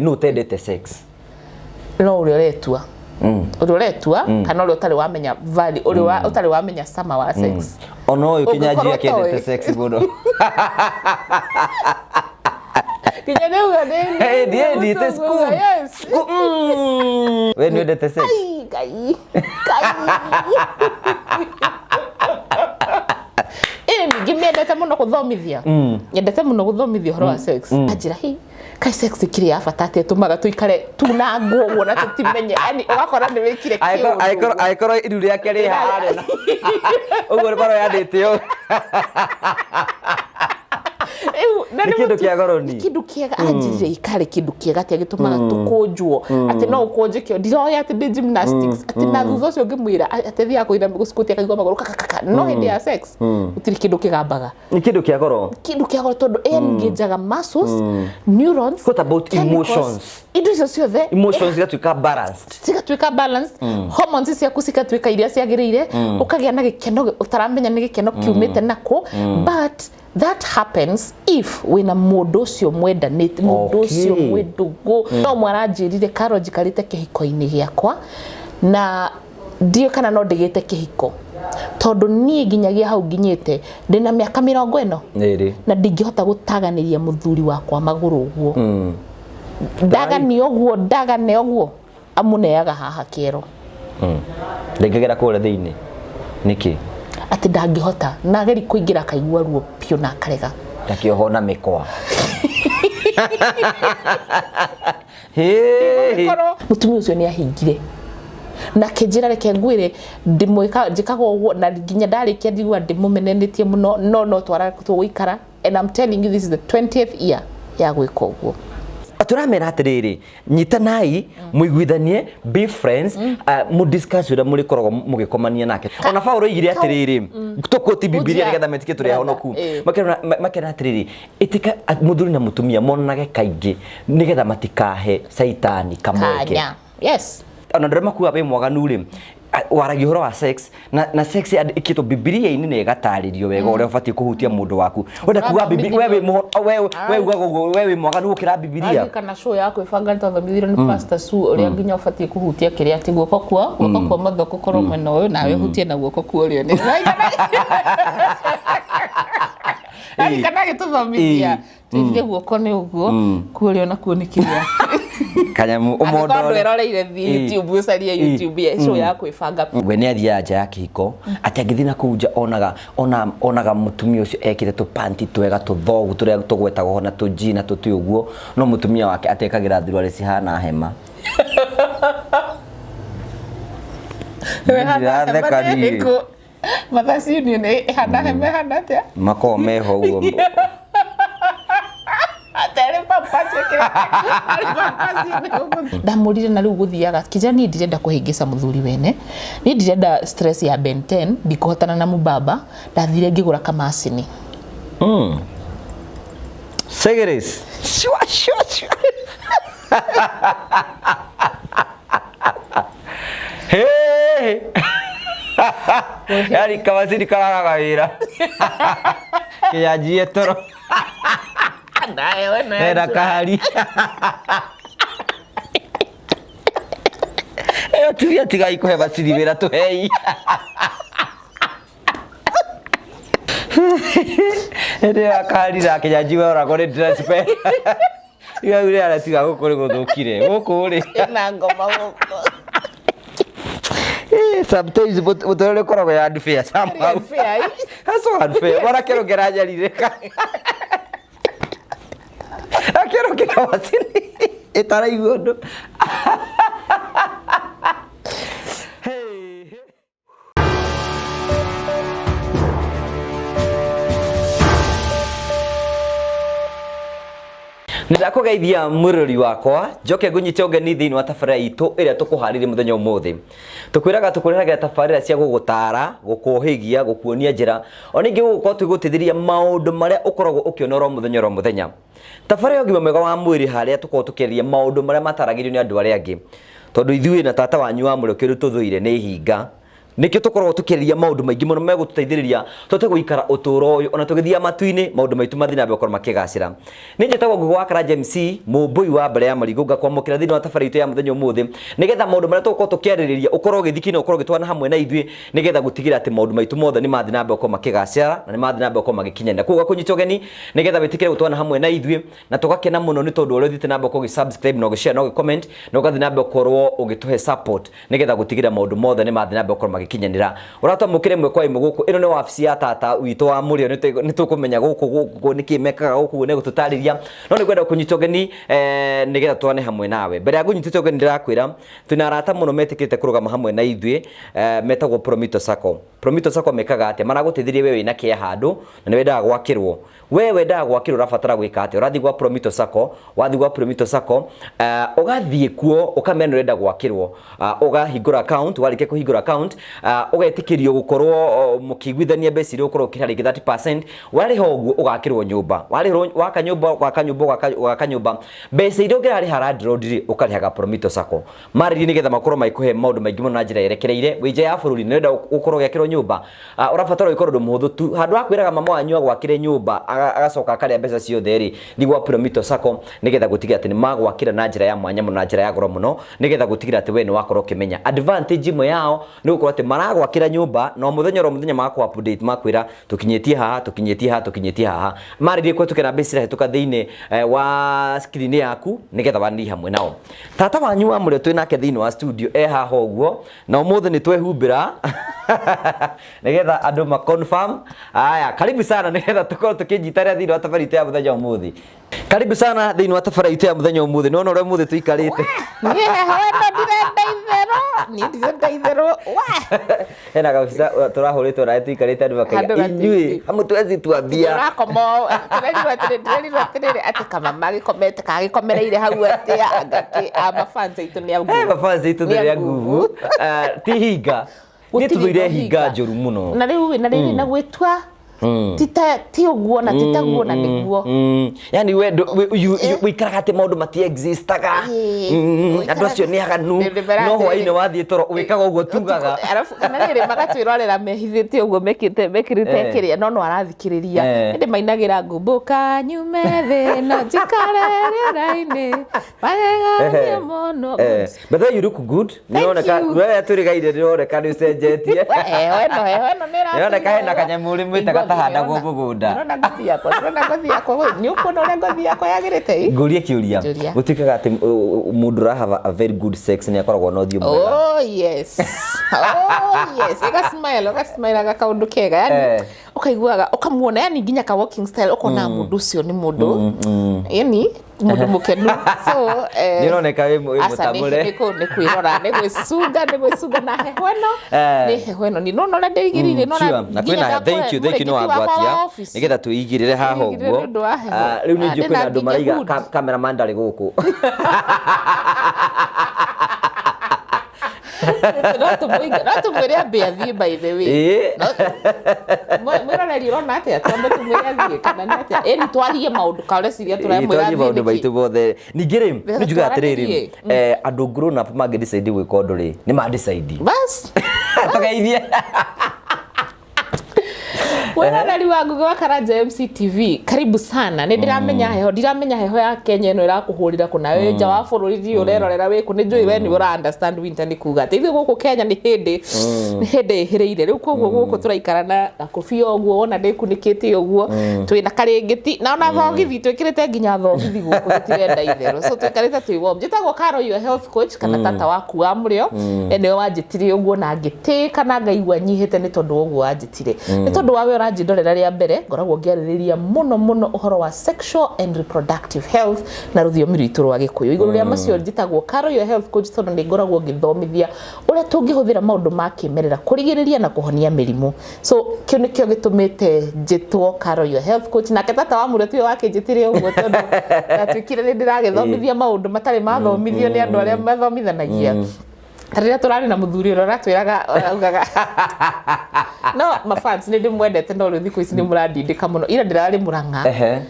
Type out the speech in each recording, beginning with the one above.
Nũ ũtendete sex? No ũrĩa ũretua, ũrĩa ũretua kana ũrĩa ũtarĩ wamenya value, ũrĩa ũtarĩ wamenya cama wa sex. Ona ũyũ Ũngĩkorwo Kĩnyanjui akĩendete ũtoĩ. sex mũno. Nginya rĩu nĩ Hey, ndiendete school. Yes. We nĩ wendete sex? Ai, Ngai. Ngai. Ĩ ningĩ mĩendete mũno gũthomithia. Nyendete mũno gũthomithia ũhoro wa sex. Anjĩra hi kai sex ĩkĩrĩ ya bata atĩa ĩtũmaga tũikare tunangwo ũguo na tũtimenye, yani ũgakora nĩ wĩkire Angĩkorwo kĩũndũ. Angĩkorwo iru rĩake rĩ harĩa ũguo nĩ korwo yandĩte ũũ. Rĩu, na Nĩ nĩ kĩndũ kĩa goro ni. Nĩ kĩndũ kĩega, anjĩrire ikarĩ kĩndũ kĩega atĩa gĩtũmaga tũkũnjwo, atĩ no ũkũnje kĩo ndiroya atĩ ndĩ gymnastics, atĩ na thutha ũcio ngĩmwĩra atĩ thiaga kũina gũcikuti akaigua magũrũ kakakaka, no hĩndĩ ya sex gũtirĩ kĩndũ kĩgambaga. Nĩ kĩndũ kĩa goro. Kĩndũ kĩa goro tondũ engageaga muscles, neurons. What about chemicals, emotions? Indo icio ciothe Emotions igatuĩka balanced. Cigatuĩka balance, hormones ciaku cigatuĩka iria ciagĩrĩire, ũkagĩa na gĩkeno ũtaramenya nĩ gĩkeno kiumĩte nakũ. But that happens if wĩna mũndũ ũcio mwendanĩte, mũndũ ũcio mwĩ ndũgũ. No mwaranjĩrire Karo njikarĩte kĩhiko-inĩ gĩakwa na ndiũĩ kana no ndĩgĩte kĩhiko tondũ niĩ nginyagia hau nginyĩte ndĩna mĩaka 40 2. Na ndingĩhota gũtaganĩria mũthuri wakwa magũrũ ũguo, ndaganie ũguo, ndagane ũguo, amũneaga haha kĩero. Ndĩngĩgera kũrĩa thĩinĩ. Nĩkĩ? Atĩ ndangĩhota, na ageri kũingĩra akaigua ruo biũ na akarega. Ndakĩohwo na mĩkwa. Hĩ. Korwo mũtumia ũcio nĩ ahingire na kĩnjĩra, reke ngwĩre, ndĩmwĩka njĩkaga ũguo na nginya ndarĩkia ndigua ndĩmũmenenĩtie mũno, no twara tũgũikara, and I'm telling you, this is the 20th year ya gwĩka ũguo. Tũramera atĩrĩrĩ, nyitanai, mũiguithanie, be friends, mũdiscuss ũrĩa mũrĩkoragwo mũgĩkomania nake. Ona Paũlũ oigire atĩrĩrĩ, tũkũti Bibilia Ũnjia- nĩgetha metĩkie tũrĩ ahonoku. Makera atĩrĩrĩ, ĩtĩka mũthuri na mũtumia monanage kaingĩ nĩgetha matikahe caitani kamweke. Kanya, yes. Ona ndũrĩa makuga wĩ mwaganu rĩ, waragia ũhoro wa sex na sex ĩkĩtwo Bibilia-inĩ na ĩgatarĩrio wega ũrĩa ũbatiĩ kũhutia mũndũ waku. Wenda kuga we wĩ we ugaga ũguo, we wĩ mwaganu gũkĩra Bibilia. Kana show ya kwĩbanga nĩ twathomithirio nĩ Pastor Sue ũrĩa nginya ũbatiĩ kũhutia kĩrĩa, atĩ guoko kwa ũmotho gũkorwo mwena ũyũ nawe ũhutie na guoko kwa ũrĩo. Nĩ kana agĩtũthomithia twĩrire guoko nĩ ũguo, kwa ũrĩo nakuo nĩ kĩrĩa. Kanyamũ Angĩkorwo andũ ũmondore. eroreire, thiĩ YouTube, ũcarie YouTube ya show ya kwĩbanga. We nĩ athiaga nja ya kĩhiko, atĩ angĩthiĩ na kũu nja onaga onaga mũtumia ũcio ekĩte tũpanti twega tũthogu tũrĩa tũgwetagwo na tũji na tũtĩ ũguo, no mũtumia wake atekagĩra thuruarĩ cihana hema. Ndiratheka niĩ. Mothers Union ĩhana hema ĩhana atĩa? Makoragwo meho ũguo. Atarĩ pampers ĩkĩrĩte, arĩ pampers nĩ ndamũrire na rĩu gũthiaga kija. Niĩ ndirenda kũhĩngĩca mũthuri wene, niĩ ndirenda stress ya Ben 10, ndikũhotana na mũbaba. Ndathire ngĩgũra kamacini. Segeres. Shua, shua, shua. Hey! Yani kamacini kararaga wĩra. Kĩanjie toro. Ena kahari. Ĩyo tumia tigai kũhe macini wĩra, tũhei. Hĩndĩ ĩyo akahari na Kĩnyanjui oragwo nĩ dress pen. Iga rĩu rĩara tiga gũkũ nĩ gũthũkire. Gũkũ rĩ. Ĩna ngoma gũkũ. Sometimes mũtũrĩre ũkoragwo ya unfair somehow. Unfair, eh? That's so unfair. Mwana kĩrũngĩra nyarirĩka. Akĩrũngĩra macini ĩtaraigua ũndũ. Hey. Nĩndakũgeithia mwĩrori wakwa, njoke ngũnyite ũgeni thĩinĩ wa tabarĩra itũ ĩrĩa tũkũharĩria mũthenya ũmũthĩ. Tũkwĩraga tũkũrehagĩra tabarĩra cia gũgũtara, gũkũhĩgia, gũkuonia njĩra, ona ingĩ gũgũkorwo tũgĩgũteithĩrĩria maũndũ marĩa ũkoragwo ũkĩona oro mũthenya oro mũthenya. Tabarĩra ya ũgima mwega wa mwĩrĩ harĩa tũkoragwo tũkĩarĩria maũndũ marĩa mataragĩrio nĩ andũ arĩa angĩ, tondũ ithuĩ na tata wanyu wa mũrĩ kĩndũ tũthũire nĩ hinga. Nĩkĩo tũkoragwo tũkĩarĩria maũndũ maingĩ mũno megũtũteithĩrĩria tũhote gũikara ũtũũro ũyũ ona tũgĩthiaga matu-inĩ, maũndũ maitũ mathiĩ na mbere gũkorwo makĩgacĩra. Niĩ njĩtagwo Ngũgĩ wa Karanja MC, mũmbũi wa mbere ya marigũ, ngakwamũkĩra thĩinĩ wa tabarĩra itũ ya mũthenya ũmũthĩ, nĩgetha maũndũ marĩa tũgũkorwo tũkĩarĩrĩria ũkorwo ũgĩthikia na ũkorwo ũgĩtwarana hamwe na ithuĩ, nĩgetha gũtigĩrĩra atĩ maũndũ maitũ mothe nĩ mathiĩ na mbere gũkorwo makĩgacĩra na nĩ mathiĩ na mbere gũkorwo magĩkinyanĩra. Koguo ngakũnyita ũgeni nĩgetha wĩtĩkĩre gũtwarana hamwe na ithuĩ, na tũgakena mũno nĩ tondũ ũrĩa ũthiĩte na mbere gũkorwo ũgĩ subscribe na ũgĩ share na ũgĩ comment na ũgathiĩ na mbere gũkorwo ũgĩtũhe support nĩgetha gũtigĩrĩra maũndũ mothe nĩ mathiĩ na mbere gũkorwo magĩkinyanĩra. Ũratwamũkĩra ĩmwe kwa ĩmwe gũkũ, ĩno nĩ wabici ya tata witũ wa mũrĩo, nĩ tũkũmenya gũkũ gũkũ nĩkĩ mekaga gũkũ ũguo nĩ egũtũtarĩria, no nĩ ngwenda kũnyita ũgeni nĩgetha twane hamwe nawe. Mbere ya ngũnyitĩte ũgeni ndĩrakwĩra twĩna arata mũno metĩkĩrĩte kũrũgama hamwe na ithuĩ, metagwo Promito Sacco. Promito Sacco mekaga atĩa? Maragũteithĩrĩria we wĩna kĩa handũ na nĩ wendaga gwakĩrwo. We wendaga gwakĩrwo ũrabatara gwĩka atĩa? Ũrathiĩ gwa Promito Sacco, wathiĩ gwa Promito Sacco, ũgathiĩ kuo ũkamera nĩ ũrenda gwakĩrwo, ũgahingũra account, warĩkia kũhingũra account, ũgetĩkĩrio gũkorwo mũkĩiguithania mbeca iria ũgũkorwo ũkĩrĩha rĩngĩ 30%, warĩha ũguo ũgakĩrwo nyũmba, warĩhĩrwo waka nyũmba, ũgaka nyũmba, ũgaka nyũmba, mbeca iria ũngĩrarĩha landlord rĩ, ũkarĩhaga Promito Sacco. Marĩrie nĩgetha makorwo magĩkũhe maũndũ maingĩ mũno na njĩra yerekereire. Wĩ nja ya bũrũri nĩ ũrenda gũkorwo ũgĩakĩrwo nyũmba, ũrabatara gwĩka ũndũ mũhũthũ tu. Handũ ha kwĩraga mama wanyu agwakĩre nyũmba agacoka akarĩa mbeca ciothe rĩ, thiĩ gwa Promito Sacco nĩgetha gũtigĩrĩra atĩ nĩ magwakĩra na njĩra ya mwanya mũno na njĩra ya goro mũno nĩgetha gũtigĩrĩra atĩ we nĩ wakorwo ũkĩmenya. Advantage ĩmwe yao nĩ gũkorwo atĩ maragwakĩra nyũmba na o mũthenya oro mũthenya magakũ update magakwĩra tũkinyĩtie haha, tũkinyĩtie haha, tũkinyĩtie haha. Marĩrie kũhetũkĩra namba ici cirahĩtũka thĩinĩ wa screen yaku nĩgetha wanĩrie hamwe nao. Tata wanyu wa mũrĩo twĩ nake thĩinĩ wa studio e haha ũguo na ũmũthĩ nĩ twehumbĩra nĩgetha andũ ma confirm. Aya, karibu sana nĩgetha tũkorwo tũkĩnyitanĩra thĩinĩ wa tabarĩra itũ ya mũthenya ũmũthĩ. Karibu sana thĩinĩ wa tabarĩra itũ ya mũthenya ũmũthĩ. Nĩwona ũrĩa ũmũthĩ tũikarĩte. Niĩ heho ĩno ndirenda itherũ, niĩ ndirenda itherũ. Hena kabica tũrahũrĩtwo nawe tũikarĩte andũ makaiga Handũ gati- inyuĩ hamũtwezi tuambia. Tũrakoma ũũ, tũrerirwo atĩrĩ, ndĩrerirwo atĩrĩrĩ, atĩ kamama gĩkomete kagĩkomereire hau atĩa, anga kĩ, a mafans aitũ nĩ a nguvu. Mafans aitũ Nĩ nĩ a a nguvu. Ti hinga. Niĩ Gũtirĩ tũthũire hinga hinga. njũru mũno. Na rĩu na rĩrĩ na gwĩtua ti ta ti ũguo na ti taguo na nĩguo. Yani we wĩikaraga atĩ maũndũ mati existaga. Ĩĩ, Andũ acio nĩ aganu. Nĩ ndĩmera No atĩrĩrĩ. hwaĩ-inĩ wathiĩ toro wĩkaga ũguo tugaga. Arabu kana rĩrĩ magatwĩrorera mehithĩte ũguo mekĩte mekĩrĩte kĩrĩa no no arathikĩrĩria. Ĩndĩ mainagĩra ngumbũka nyume thĩ na njikare rĩera-inĩ magegania mũno. By the way, you look good. Thank Nĩũroneka you. we tũrĩgaire nĩũroneka nĩ ũcenjetie. Heho ĩno heho ĩno nĩ Nĩũroneka hena kanyamũ ũrĩmĩte gatahandagwo mũgũnda. Ndĩrona ngothi yakwa, ndĩrona ngothi yakwa, nĩ ũkuona ũrĩa ngothi yakwa yagĩrĩte ĩ? Ngũrie kĩũria. Njũria. Gũtuĩkaga atĩ mũndũ ũra have a very good sex nĩ akoragwo na ũthiũ mwega. Oh yes. Oh yes. Ĩga smile, ũga smile aga kaũndũ kega. Yani ũkaiguaga ũkamuona yani nginya ka walking style ũkona mũndũ ũcio nĩ mũndũ. Yani mũndũ mũkenu. So Nĩ ũroneka wĩ aca nĩ mũtamũre. nĩ nĩ kwĩrora nĩ gwĩcunga nĩ gwĩcunga na heho ĩno nĩ heho ĩno nĩ nona ũrĩa ndĩigĩrĩire nona Sure. Na kwĩna thank you, thank you nĩ wangwatia nĩgetha twĩigĩrĩre haha Twĩigĩrĩre ũguo. nĩ ũndũ wa heho. Rĩu nĩ Ah, njũĩ ndĩna kwĩna andũ nginya maraiga hood. Cameraman ndarĩ gũkũ. No tũmwĩre ambe athiĩ by the way. Ĩĩ. Mwĩroreri ũrona atĩa twambe tũmwĩre athiĩ kana nĩ atĩa ĩni twarie maũndũ ka ũreciria tũramwĩra twarie athiĩ maũndũ nĩkĩ? maitũ mothe. Ningĩ rĩ, Rĩu nĩ njugaga atĩrĩrĩ, twaranĩrie. Andũ grown up mangĩ decide gwĩka ũndũ rĩ, nĩ ma decide. Bas. Tũgeithie. Mwĩroreri wa Ngugi wa Karanja MCTV, karibu sana. Nĩ ndĩramenya heho, ndiramenya heho ya Kenya ĩno ĩrakũhũrĩra kũ nawe nja wa bũrũri ndiũĩ ũrerorera wĩkũ. Nĩ njũĩ we nĩ ũra understand winter nĩ kuga atĩ ithuĩ gũkũ Kenya nĩ hĩndĩ nĩ hĩndĩ ĩhĩrĩire. Rĩu koguo gũkũ tũraikara na gakobia ũguo wona ndĩkunĩkĩte ũguo twĩna karĩngĩti na ona thogithi twĩkĩrĩte nginya thogithi gũkũ tũtirenda itherũ. So tũikarĩte twĩ warm. Njĩtagwo Caro your health coach kana tata waku wa mũrĩo. Nĩwe wanjĩtire ũguo na ngĩtĩĩka na ngaigua nyihĩte nĩ tondũ wa ũguo wanjĩtire. Nĩ tondũ wa we ũranjĩndorera rĩa mbere ngoragwo ngĩarĩrĩria mũno mũno ũhoro wa sexual and reproductive health na rũthiomi rwitũ rwa Gĩkũyũ. Igũrũ rĩa macio njĩtagwo Caro your health coach tondũ nĩ ngoragwo ngĩthomithia ũrĩa tũngĩhũthĩra maũndũ ma kĩmerera kũrigĩrĩria na kũhonia mĩrimũ. So kĩu nĩkĩo gĩtũmĩte njĩtwo Caro your health coach. Nake tata wa mũrĩo tiwe wakĩnjĩtire ũguo tondũ ndatuĩkire nĩ ndĩragĩthomithia maũndũ matarĩ mathomithio nĩ andũ arĩa mathomithanagia. Ta rĩrĩa tũrarĩ na mũthuri ũrĩa ũratwĩraga augaga no mafans nĩ ndĩmwendete no rĩu thikũ ici nĩ mũrandindĩka mũno. Ira ndĩrarĩ Mũrang'a.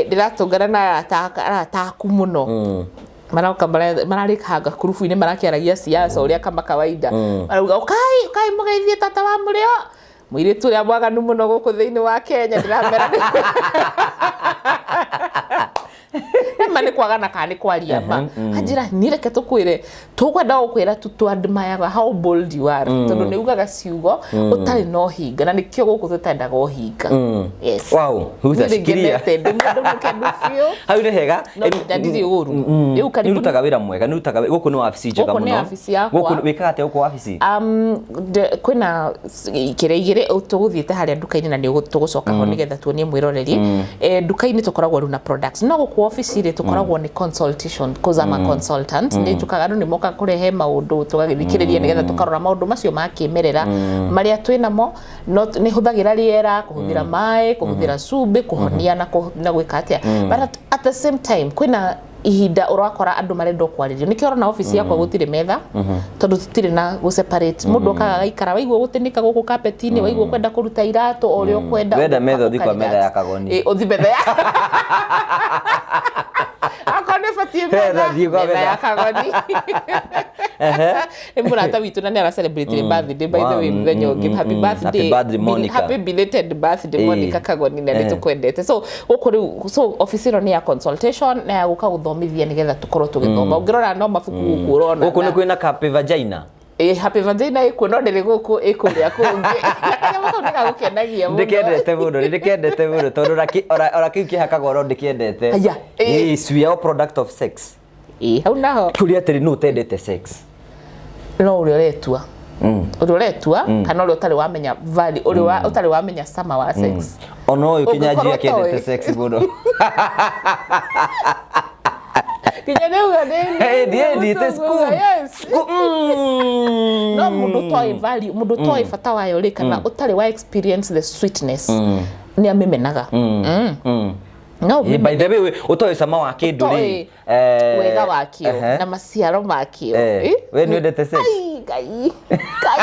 Ndĩratũngana na arata aku mũno. Marauka mararĩkanga kurubu-inĩ, marakĩaragia siasa ũrĩa kama kawaida. Marauga, "Ũkai, ũkai mũgeithie tata wa mũrĩo, mũirĩtu ũrĩa mwaganu mũno gũkũ thĩinĩ wa Kenya." Ndĩramera nĩma nĩ kwagana kana nĩ kwaria ma. Anjĩra, "Niĩ reke tũkwĩre, tũkwenda gũkwĩra tu twadmireaga how bold you are, tondũ nĩ ugaga ciugo ũtarĩ na ũhinga, na nĩkĩo gũkũ tũtendaga ũhinga." Yes. Wow, huta Niĩ shikilia. nĩngenete, ndĩ mũndũ mũkenu biũ. Hau nĩ hega. No ndirĩ ũru. Rĩu karibu. Nĩ ũrutaga wĩra mwega, nĩ ũrutaga gũkũ nĩ wabici njega Gũkũ nĩ mũno. wabici yakwa. Gũkũ wĩkaga atĩa gũkũ wabici? Kwĩna kĩrĩa igĩrĩ tũgũthiĩte harĩa nduka-inĩ na nĩ tũgũcoka ho nĩgetha tuonie mwĩroreri. Nduka-inĩ tũkoragwo rĩu na products, no gũkũ obici rĩ, tũkoragwo nĩ consultation, cause I'm a consultant. Nĩ njũkaga, andũ nĩ mokaga kũrehe maũndũ, tũgagĩthikĩrĩria nĩgetha tũkarora maũndũ macio ma kĩmerera marĩa twĩ namo. No nĩ hũthagĩra rĩera, kũhũthĩra maĩ, kũhũthĩra cumbĩ, kũhonia na gwĩka atĩa, but at the same time kwĩna ihinda ũrakora andũ marenda kwarĩrio. Nĩkĩo ũrona obici yakwa gũtirĩ metha, tondũ tũtirĩ na gũ separate. Mũndũ okaga agaikara, waigua gũtĩnĩka gũkũ kapeti-inĩ, waigua kwenda kũruta iratũ, o ũrĩa ũkwenda. Wenda ũgoka metha, ũthiĩ kwa metha ya ũkarelax. Kagoni. Ĩ, ũthiĩ metha ya akorwo nĩ ũbatiĩ Metha, metha, thiĩ kwa metha metha. ya Kagoni. Nĩ mũrata witũ na nĩ ara celebrate birthday, by the way, mũthenya ũngĩ. Happy birthday. Happy birthday, Monica. Happy belated birthday, Monica Kagoni, na nĩ tũkwendete. So gũkũ rĩu, so office ĩno nĩ ya consultation na ya gũka gũthomithia nĩgetha tũkorwo tũgĩthoma. Ũngĩrora no mabuku gũkũ ũrona. Gũkũ nĩ kwĩna happy vagina? Ĩ, happy vagina ĩkuo, no ndĩrĩ gũkũ, ĩkũrĩa kũngĩ. Kanyamũ kau nĩgagũkenagia mũno. Ndĩkendete mũno, nĩ ndĩkendete mũno, tondũ ona kĩu kĩhakagwo no ndĩkĩendete. Aya, ĩ. Yes, we are all product of sex. Ĩ, hau naho. Kũria atĩrĩ, nũ ũtendete sex? No ũrĩa ũretua, ũrĩa ũretua kana ũrĩa ũtarĩ wamenya value, ũrĩa ũtarĩ wamenya cama wa sex. Ona ũyũ Ũngĩkorwo Kĩnyanjui akĩendete ũtoĩ. sex mũno. Nginya nĩuga nĩ Ndiendete school. Yes. No mũndũ ũtoĩ value, mũndũ ũtoĩ bata wayo rĩ, kana ũtarĩ wa experience the sweetness, nĩ amĩmenaga. No Ĩ, by the way, ũtoĩ cama wa kĩndũ rĩ, ũtoĩ wega wakĩo na maciaro makĩo. Ĩ? We nĩ wendete sex? Ai, Ngai Ngai,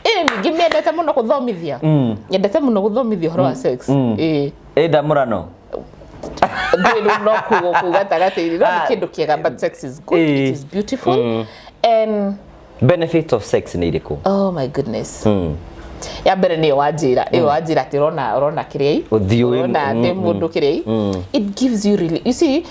ĩ, ningĩ mĩendete mũno gũthomithia, nyendete mũno gũthomithia ũhoro wa sex, ĩ. Ĩ ndamũrano. Ndũĩ rĩu no kũu kũu gatagatĩ-inĩ, no nĩ kĩndũ kĩega, but sex is good. It is beautiful and Benefits of sex nĩ irĩkũ? Oh my goodness, ya mbere nĩyo wanjĩra, ĩyo wanjĩra atĩ ũrona kĩrĩa Ũthiũ ũrona ndĩ mũndũ kĩrĩa, it gives you really, you see,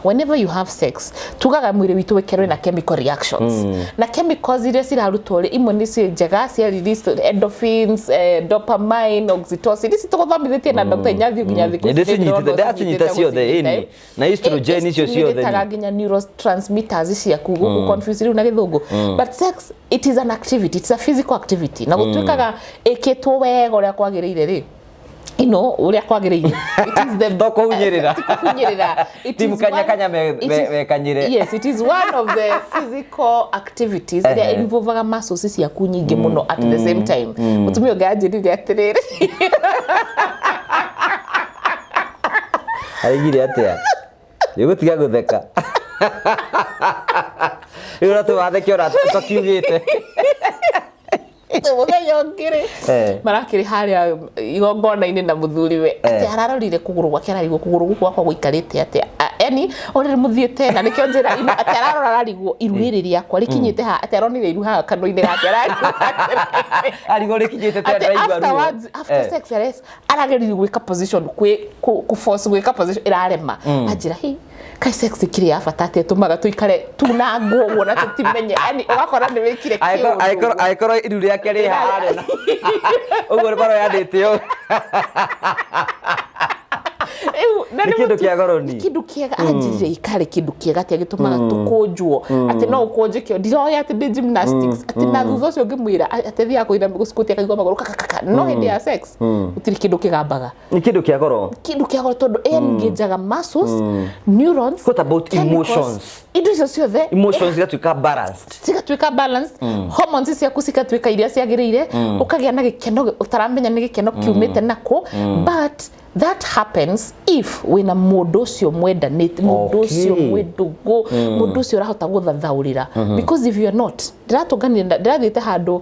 whenever you have sex, tugaga mwĩrĩ witũ wĩkerwo na chemical reactions, na chemicals iria cirarutwo rĩ, imwe nĩ ci njega cia release endorphins, dopamine, oxytocin, ici tũgũthomithĩtie na Dr. Inyathi nginya thikũ ici. Ndĩcinyitĩte, nĩndĩrona ndacinyita ũcinyitĩte ciothe, gũcinyita. ĩni. Na estrogen icio ciothe. Ĩstimulataga nginya neurotransmitters ciaku, gũkũ confuse rĩu na gĩthũngũ, but sex, it is an activity, it's a physical activity, na gũtuĩkaga ĩkĩtwo wega ũrĩa kwagĩrĩire rĩ, ũrĩa kwagĩrĩire, it is the To kũhunyĩrĩra. Ti kũhunyĩrĩra. It Ti is mũkanyakanya it is- mekanyĩre. Yes, it is one of the physical activities iria involvaga muscles ciaku nyingĩ mũno at the same time. Mũtumia ũngĩ anjĩrire atĩrĩrĩ, Aigire atĩa? Nĩgũtiga gũtheka. Rĩu ũratũwatheke ona tũtakiugĩte. Mũthenya ũngĩ rĩ, marakĩrĩ harĩa igongona-inĩ na mũthuriwe, atĩ ararorire kũgũrũ gwake, ararigwo kũgũrũ gũkũ gwakwa gũikarĩte atĩa. Yani orĩrĩ mũthiĩte na nĩkĩo njĩra ino, atĩ ararora ararigwo iru rĩrĩ rĩakwa rĩkinyĩte haha, atĩ aronire iru haha kanua-inĩ gake, ararigwo atĩrĩrĩ, Arigwo rĩkinyĩte te atĩ ndĩraigua ruo. Afterwards, after sex, arageririe gwĩka position, kwĩ kũ force gwĩka position ĩrarema. Anjĩra, "Hi, kai sex ĩkĩrĩ ya bata atĩa ĩtũmaga tũikare tunangwo ũguo na tũtimenye?" Yani ũgakora nĩ wĩkire Angĩkorwo kĩũndũ angĩkorwo ũguo. Angĩkorwo iru rĩake rĩ harĩa na ũguo nĩ maroyanĩte ũũ. Rĩu, na Nĩ nĩ kĩndũ kĩa goro ni. Nĩ kĩndũ kĩega. Anjĩrire ikarĩ kĩndũ kĩega atĩa gĩtũmaga tũkũnjwo, atĩ no ũkũnjĩke, ndiroya atĩ ndĩ gymnastics, atĩ na thutha ũcio ngĩmwĩra atĩ thiaga kũina gũcikuti akaigua magũrũ kakakaka, no hĩndĩ ya sex gũtirĩ kĩndũ kĩgambaga. Nĩ kĩndũ kĩa goro. Kĩndũ kĩa goro tondũ engageaga muscles, neurons, What about chemicals, emotions? Indo icio ciothe. Emotions igatuĩka balanced. Cigatuĩka balance, hormones ciaku cigatuĩka iria ciagĩrĩire, ũkagĩa na gĩkeno ũtaramenya nĩ gĩkeno kiumĩte nakũ, but that happens if wĩna mũndũ ũcio mwendanĩte, mũndũ ũcio mwĩ ndũgũ, mũndũ ũcio ũrahota gũthathaũrĩra, because if you are not, ndĩratũnganire, ndĩrathiĩte handũ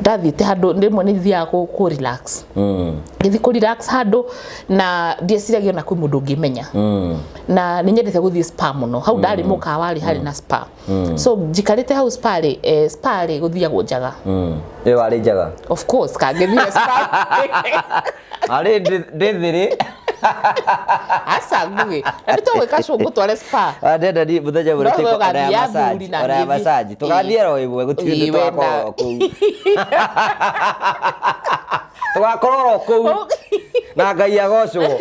Ndathiĩte handũ rĩmwe nĩ thiaga kũ relax, ngĩthiĩ kũ relax handũ na ndieciragia ona kwĩ mũndũ ũngĩmenya, na nĩ nyendete gũthiĩ spa mũno. Hau ndarĩ mũkawa rĩ, harĩ na spa, so njikarĩte hau spa rĩ, spa rĩ gũthiagwo njaga. Ĩyo warĩ njaga? Of course, kangĩthire spa? Arĩ ndĩthĩrĩ. Aca, Ngugi, na nĩ tũgwĩka cũngũ tware spa. Ndenda ni mũthenya No ũmwe we ona ya ũgathiĩ massage, athuri na ona ya niĩ massage. Tũgathiĩ ro ĩmwe, gũtirĩ Ĩĩ, ũndũ tũgakorwo wenda. ro kũu. Tũgakorwo ro kũu na Ngai agocwo.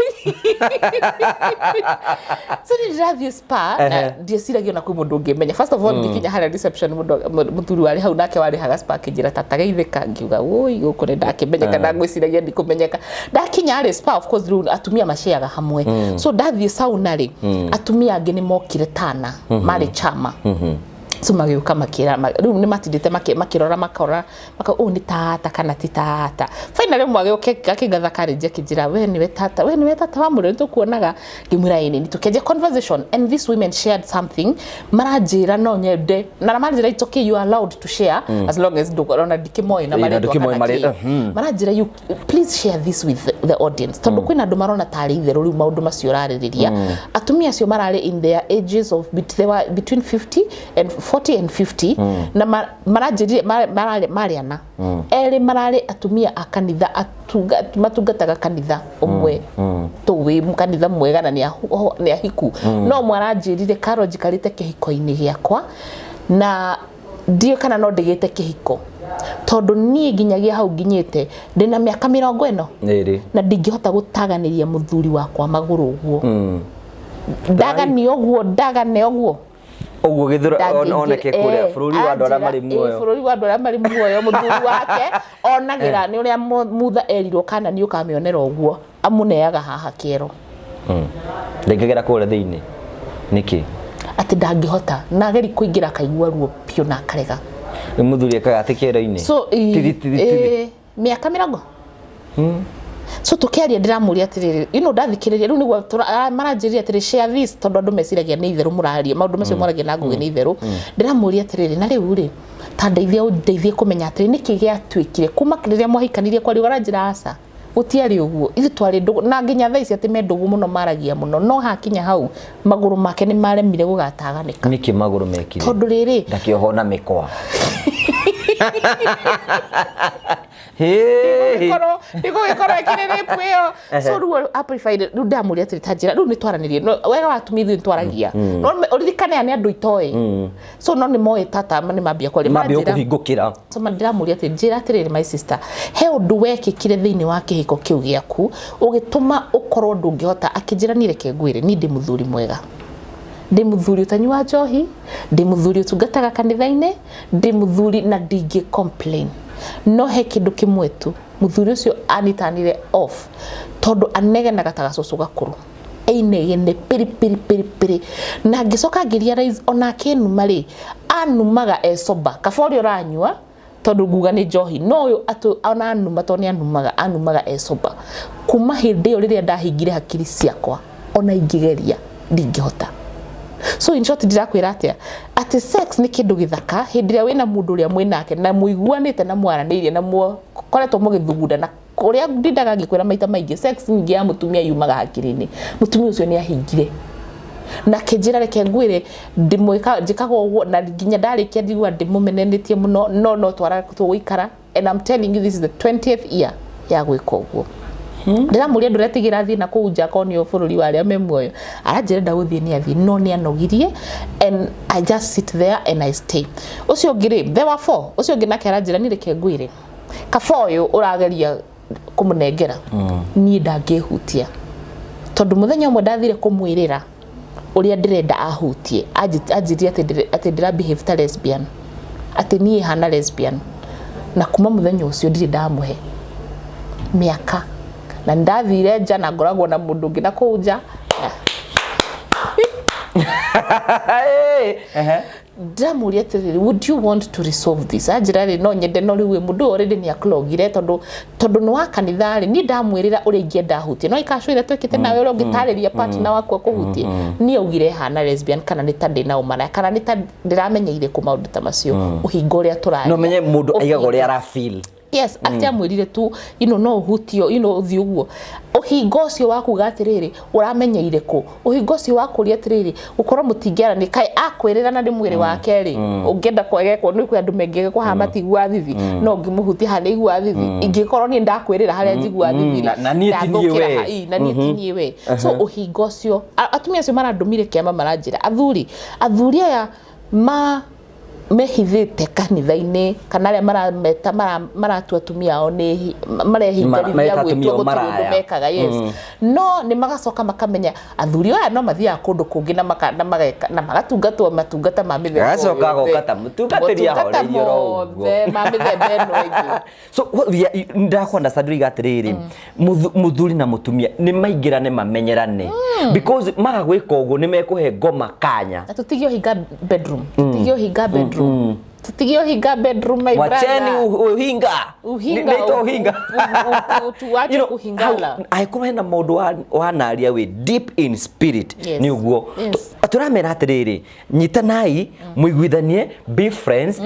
So nĩ ndĩrathiĩ spa na ndieciragia ona kwĩ mũndũ ũngĩmenya. First of all, ngĩkinya harĩa reception, mũndũ mũthuri warĩ hau nake warĩhaga spa akĩnjĩra, "Tata, geithĩka." Ngiuga, "Woi, gũkũ nĩ ndakĩmenyeka." Ndangwĩciragia ndikũmenyeka. Ndakinya rĩ spa, of course rĩu atumia maciaga hamwe, so ndathiĩ sauna rĩ, atumia angĩ nĩ mokire tana marĩ chama, so magĩũka makĩra rĩu nĩ matindĩte makĩrora makora maka ũũ nĩ tata kana ti tata. Finally ũmwe agĩũka akĩngatha karĩnji akĩnjĩra, "We nĩwe tata, we nĩwe tata wa mũrĩ tũkuonaga." Ngĩmwĩra, "Ĩĩ nĩ." Tũkĩanjia conversation and these women shared something. Maranjĩra no nyende na maranjĩra, "It's okay, you are allowed to share as long as ndũkorona ndikĩmoĩ na Ĩĩ, na marĩtwa ndũkĩmoĩ kana kĩ." Maranjĩra, "You please share this with the audience," tondũ kwĩna andũ marona tarĩ itherũ rĩu maũndũ macio ũrarĩrĩria. Atumia acio mararĩ in their ages of they were between 50 and 40 and 50, na maranjĩrire mararĩ marĩ ana, erĩ mararĩ atumia a kanitha, matungataga kanitha ũmwe tũwĩ kanitha mwega, na nĩ ahiku. No ũmwe aranjĩrire, "Karo, njikarĩte kĩhiko-inĩ gĩakwa na ndiũĩ kana no ndĩgĩte kĩhiko, tondũ niĩ nginyagia hau nginyĩte ndĩna mĩaka 40 Ĩrĩ. na ndingĩhota gũtaganĩria mũthuri wakwa magũrũ ũguo, ndaganie ũguo, ndagane ũguo." Ũguo gĩthũra oneke kũrĩa bũrũri wa andũ arĩa marĩ muoyo. Bũrũri wa andũ arĩa marĩ muoyo, mũthuri wake onagĩra nĩ ũrĩa Mutha erirwo kana nĩ ũkamĩonera ũguo, amũneaga haha kĩero. Ndingĩgera kũrĩa thĩinĩ nĩkĩ? Atĩ ndangĩhota, na ageri kũingĩra akaigua ruo biũ na akarega. Rĩu mũthuri ekaga atĩ kĩero-inĩ? So Tiri, tiri, tiri. Mĩaka 40. So tukiaria ndiramũria atĩrĩrĩ, ndathikĩrĩria rĩu nĩguo maranjĩrire atĩrĩ, "Share this," tondũ andũ meciragia nĩ itherũ mũraria maũndũ macio moragia na Ngũgĩ nĩ itherũ. Ndĩramũria atĩrĩrĩ, "Na rĩu rĩ, ta ndeithia, ũndeithie kũmenya atĩrĩ, nĩkĩ gĩatuĩkire kuma rĩrĩa mwahikanirie kwario?" Aranjĩra, "Aca, gũtiarĩ ũguo, ithuĩ twarĩ ndũgũ na nginya thaa ici atĩ me ndũgũ mũno, maragia mũno, no hakinya hau magũrũ make nĩ maremire gũgataganĩka." Nĩkĩ magũrũ mekire? Tondũ rĩrĩ, ndakĩohwo na mĩkwa. Hĩ. Ndigũgĩkorwo ĩkĩrĩ rape ĩyo. So rĩu amplified. Rĩu ndamũria atĩrĩ, ta njĩra rĩu nĩ twaranĩrie. No, wega wa atumia, ithuĩ nĩ twaragia, no ũririkane aya nĩ andũ itoĩ, so no nĩ moĩ tata nĩ mambia kwaria. Mambia Maranjĩra- gũkũhingũkĩra. So ndĩramũria atĩ, "Njĩra atĩrĩrĩ, my sister, he ũndũ wekĩkire thĩinĩ wa kĩhiko kĩu gĩaku ũgĩtũma ũkorwo ndũngĩhota?" Akĩnjĩra, "Niĩ reke ngwĩre, niĩ ndĩ mũthuri mwega, ndĩ mũthuri ũtanyua njohi, ndĩ mũthuri ũtungataga kanitha-inĩ, ndĩ mũthuri na ndingĩ complain, no he kĩndũ kĩmwe tu mũthuri ũcio anitanire off, tondũ anegenaga ta gacũcũ gakũrũ, einegene pĩrĩ pĩrĩ pĩrĩ pĩrĩ, na ngĩcoka ngĩrealize ona akĩnuma rĩ, anumaga e sober. Kaba ũrĩa ũranyua, tondũ nguga nĩ njohi, no ũyũ ona anuma, tondũ nĩ anumaga, anumaga e sober. Kuma hĩndĩ ĩyo rĩrĩa ndahingire hakiri ciakwa, ona ingĩgeria ndingĩhota." So in short, ndirakwĩra atĩa, atĩ sex nĩ kĩndũ gĩthaka hĩndĩ ĩrĩa wĩna mũndũ ũrĩa mwĩnake na mũiguanĩte na mwaranĩirie na mũkoretwo mũgĩthugunda, na kũrĩa ndindaga ngĩkwĩra maita maingĩ, sex nyingĩ ya mũtumia yumaga hakiri-inĩ. Mũtumia ũcio nĩ ahingire na kĩnjĩra, "Reke ngwĩre, ndĩmwĩka njĩkaga ũguo na nginya ndarĩkia ndigua ndĩmũmenenĩtie mũno, no twara tũgũikara, and I'm telling you, this is the 20th year ya gwĩka ũguo." Ndĩramũria, "Ndũretigĩra thiĩ na kũu nja konio bũrũri wa arĩa me muoyo?" Aranjĩra ndagũthiĩ, nĩ athiĩ, no nĩ anogirie, and I just sit there and I stay. Ũcio ũngĩ rĩ, there were four. Ũcio ũngĩ nake aranjĩra, "Niĩ reke ngwĩre, kaba ũyũ ũrageria kũmũnengera niĩ ndangĩhutia, tondũ mũthenya ũmwe ndathire kũmwĩrĩra ũrĩa ndĩrenda ahutie, anjĩrire atĩ ndĩra behave ta lesbian, atĩ niĩ hana lesbian, na kuma mũthenya ũcio ndirĩ ndamũhe mĩaka, na nĩndathire nja na ngoragwo na mũndũ ũngĩ na kũu nja." Ehe. Ndamũria atĩrĩrĩ, "Would you want to resolve this?" Anjĩra rĩ, "No nyende, no rĩu mũndũ ũyũ already nĩ aklogire, tondũ nĩ wa kanitha rĩ, niĩ ndamwĩrĩra ũrĩa ingĩenda ahutie, no ikacũ ĩrĩa twĩkĩte nawe, ũrĩa ũngĩtarĩria partner waku akũhutie." Niĩ augire hana lesbian, kana nĩ ta ndĩna ũmaraya, kana nĩ ta ndĩramenyeire kũ maũndũ ta macio, ũhinga ũrĩa tũraria. No menye mũndũ aigaga ũrĩa ara feel. Yes, atĩ amwĩrire tu no ũhutio ũthiĩ ũguo. Ũhinga ũcio wa kuga atĩrĩrĩ, ũramenyeire kũ, ũhinga ũcio wa kũria atĩrĩrĩ, gũkorwo mũtingĩaranĩ, kaĩ akwĩrĩra na nĩ mwĩrĩ wake rĩ, ũngĩenda kwegekwo nĩ kwĩ andũ mengĩgekwo haha matigua thithi, no ũngĩmũhutia haha nĩ igua thithi. Ingĩkorwo niĩ ndakwĩrĩra harĩa njigua thithi rĩ, Na niĩ ti niĩ ndathũkĩra we. Na niĩ ti niĩ we. So ũhinga ũcio, atumia acio marandũmire kĩama, maranjĩra athuri aya ma mehithĩte kanitha-inĩ, kana arĩa marameta maratua atumia ao nĩ marehingarithia Mareta atumia gwĩtua ao gũtirĩ ũndũ maraya. mekaga. Yes, no nĩ magacoka makamenya athuri aya no mathiaga kũndũ kũngĩ na maka, na mageka na magatungatwo matungata ma mĩthemba Agacoka o yothe. agoka ta mũtungatĩri Motungata ahoreirie oro ũguo. mothe ma mĩthemba ĩno ĩngĩ. So ndakwenda ndĩroiga atĩrĩrĩ, mũthuri na mũtumia nĩ maingĩrane, mamenyerane, because maga gwĩka ũguo nĩ mekũhe ngoma kanya. Na tũtige ũhinga bedroom, tũtige ũhinga bedroom, tũtige ũhinga bedroom, my Wacheni brother. uhinga. Uhinga, Nĩ uhinga. Tuache kuhingala. Angĩkorwo hena mũndũ wanaria wĩ deep in spirit, nĩ ũguo. Tũramera atĩrĩrĩ, nyitanai, mũiguithanie, be friends,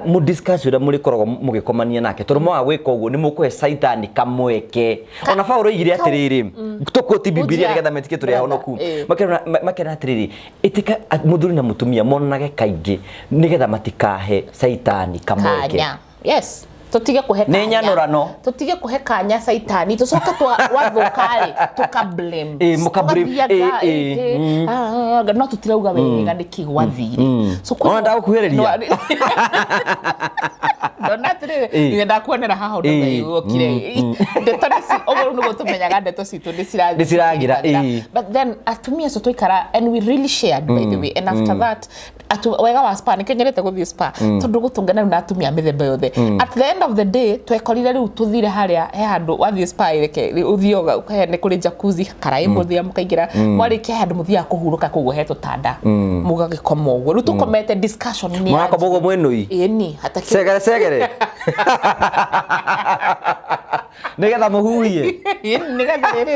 mũ discuss ũrĩa mũrĩkoragwo mũgĩkomania nake, tondũ mwaga gwĩka ũguo nĩ mũkũhe caitani kamweke. Ona Paũlũ oigire atĩrĩrĩ, tũkũti Bibilia Ujia. nĩgetha metĩkie tũrĩ ahonoku. Makera atĩrĩrĩ, ĩtĩka mũthuri na mũtumia monanage kaingĩ nĩgetha matikahe caitani kamweke. Kanya, yes, tutige kuhe Nĩ kanya. nyanũrano. Tutige kuhe kanya saitani, tucoke twathuka rĩ, tuka blame. Ĩ, mũka blame. Tũgathiaga, Ĩ, ĩ, ĩ, no tutirauga wega nĩkĩ gwathire. So Ona ndagũkuhĩrĩria. Ndona atĩrĩrĩ, nginya ndakuonera haha ũndũ Ngai wokire ndeto nĩ ũguo nĩguo tũmenyaga ndeto citũ nĩ cirathiĩ. Nĩ ciragira, ĩ. But then atumia acio twaikara and we really shared, by the way, and after that wega wa spa, nĩkĩo nyendete gũthiĩ spa, tondũ gũtũngana rĩu na atumia a mĩthemba yothe. At the end of the day twekorire rĩu tũthire harĩa he handũ wathiĩ spa, reke ũthiĩ ũkahe nĩ kũrĩ jacuzzi, karaĩ mũthiaga mũkaingĩra, mwarĩkia he handũ mũthiaga kũhurũka, koguo he tũtanda mũgagĩkoma ũguo. Rĩu tũkomete, discussion nĩ Mũrakoma ũguo mwĩnũi? Ĩni hata Cegere cegere nĩgetha mũhuhie. Ĩni, nĩgetha rĩrĩ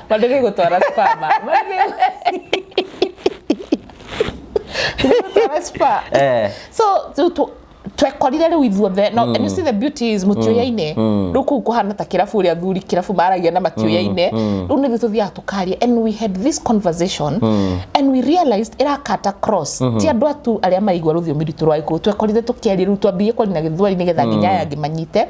mandĩgĩ gũtwara spa gũtwara spa. So rĩu twekorire rĩu ithuothe, no, and you see, the beauty is mũtiũyaine. Rĩu kũu kũhana ta kĩrabu, ũrĩa athuri kĩrabu maragia na matiũyaine. Rĩu nĩthuĩ tũthiaga tũkaria, and we had this conversation and we realized ĩrakata cross, ti andũ atu arĩa maraigua rũthiomi rwitũ rwa Gĩkũyũ. Twekorire tũkĩaria, rĩu twambirie kwaria na Gĩthweri nĩgetha nginya aya angĩ manyite,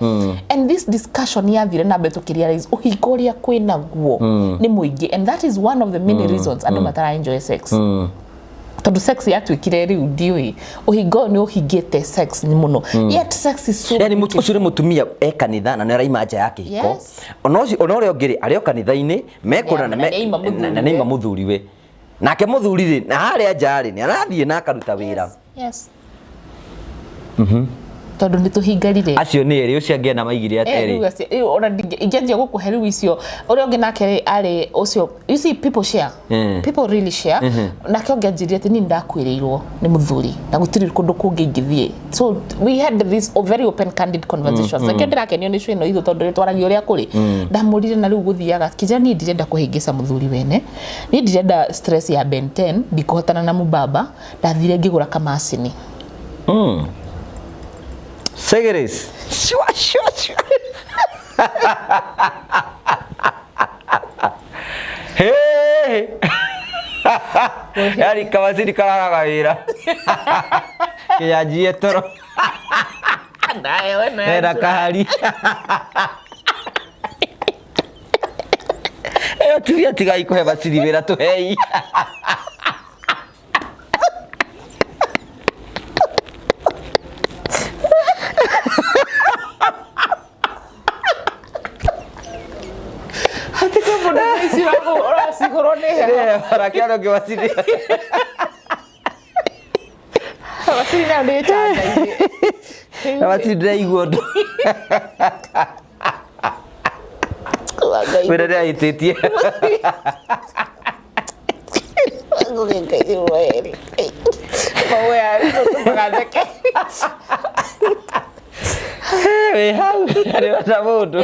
and this discussion yathire na mbere, tũkĩrealize ũhinga ũrĩa kwĩnaguo nĩ mũingĩ, and that is one of the many reasons andũ matara enjoy sex, tondũ sex yatuĩkire rĩu ndiũĩ, ũhinga ũyũ nĩ ũhingĩte sex nĩ mũno, yet sex is so Yani beautiful. ũcio nĩ mũtumia e kanitha na nĩ araima nja ya kĩhiko. Ona ũcio, ona ũrĩa ũngĩ rĩ, arĩ o kanitha-inĩ mekũna Na nĩaima mũthuriwe. na nĩaima mũthuriwe, nake mũthuri rĩ, na harĩa nja rĩ, nĩ arathiĩ na akaruta wĩra. Yes, tondũ nĩ tũhingarire. Acio nĩ erĩ, ũcio angĩ ena maigire Rĩu atĩrĩ. Rĩu ona ingĩanjia gũkũhe rĩu icio, ũrĩa ũngĩ nake rĩ, arĩ ũcio, you see, people share. People really share. Nake ũngĩ anjĩrire atĩ niĩ ndakuĩrĩirwo nĩ mũthuri na gũtirĩ kũndũ kũngĩ ingĩthiĩ. So we had this very open, candid conversations. Nakĩo ndĩrakenio nĩ cio ĩno itũ, tondũ nĩ twaragia ũrĩa kũrĩ. Ndamũrire na rĩu gũthiaga kĩnjĩra, niĩ ndirenda kũhĩngĩca mũthuri wene, niĩ ndirenda stress ya Ben 10, ndikũhotana na mũbaba. Ndathire ngĩgũra kamacini. Segeres shwa shwa shwa. Hey! Yani kamacini kararaga wĩra kĩanjie toro hena kahari ĩyo. Tumia, tigai kũhe macini wĩra, tũhei. Hatikĩ mũndũ ici ũracihũrwo nĩ heho. Rakĩano ngĩmacini. Macini nayo nĩ ĩcanga-inĩ. Macini ndĩraigua ũndũ wĩra nĩahĩtĩtie. Ngũgĩkairwo erĩ. Maũya tũtũmaga theke. Wĩ hau arĩ ta mũndũ.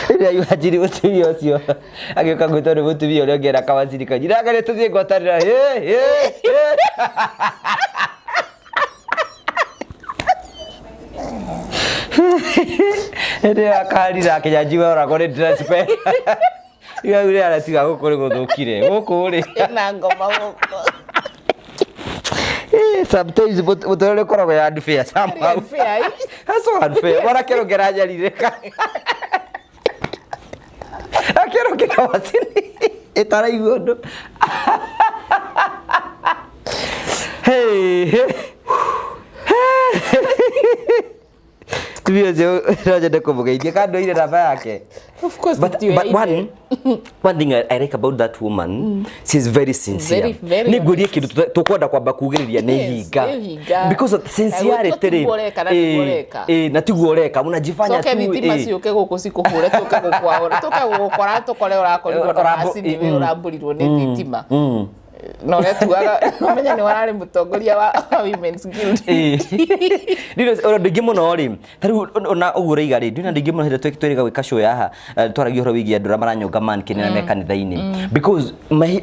Rĩrĩa imagine mũtumia ũcio agĩũka gwĩtwo nĩ mũtumia ũrĩa ũngĩ ena kamacini kanyu nanga nĩ tũthiĩ ngwatanĩro hĩ hĩ hĩ. Hĩndĩ ĩyo akarira Kĩnyanjui oragwo nĩ dress pen. Iga rĩu aratiga gũkũ nĩ gũthũkire gũkũ rĩ. Ĩna ngoma gũkũ. Sometimes mũtũrĩre ũkoragwo ya unfair somehow. Unfair, eh? That's so unfair. Mwana kĩrũngĩra nyarirĩka. Akĩrũngĩra macini ĩtaraigua ũndũ. Hey, hey. Tumia ũcio no nyende kũmũgeithia kana ndoire namba yake. Of course But one thing I like about that woman, she's very sincere. Very, very. Nĩ ngwĩrie kĩndũ tũkwenda kwamba kugĩrĩria nĩ Yes, hinga. nĩ hinga. Because of sincerity rĩ. Tiguo ũreka na tiguo ũreka. Na tiguo ũreka. Unajifanya Coke tu. thitima ciũke gũkũ cikũhũre, tũke gũkwaũra, tũke gũgũkora, tũkore ũrakorirwo na macini wĩ ũrambũrirwo nĩ thitima. Na ũretuaga ũmenye nĩ wararĩ mũtongoria wa Women's Guild. Rĩu ona andũ aingĩ mũno rĩ, ta rĩu ona ũguo ũraiga rĩ, ndĩna andũ aingĩ mũno hĩndĩ ĩrĩa twĩrĩga gwĩka show ya haha, twaragia ũhoro wĩgiĩ andũ arĩa maranyonga mannequin na me kanitha-inĩ, because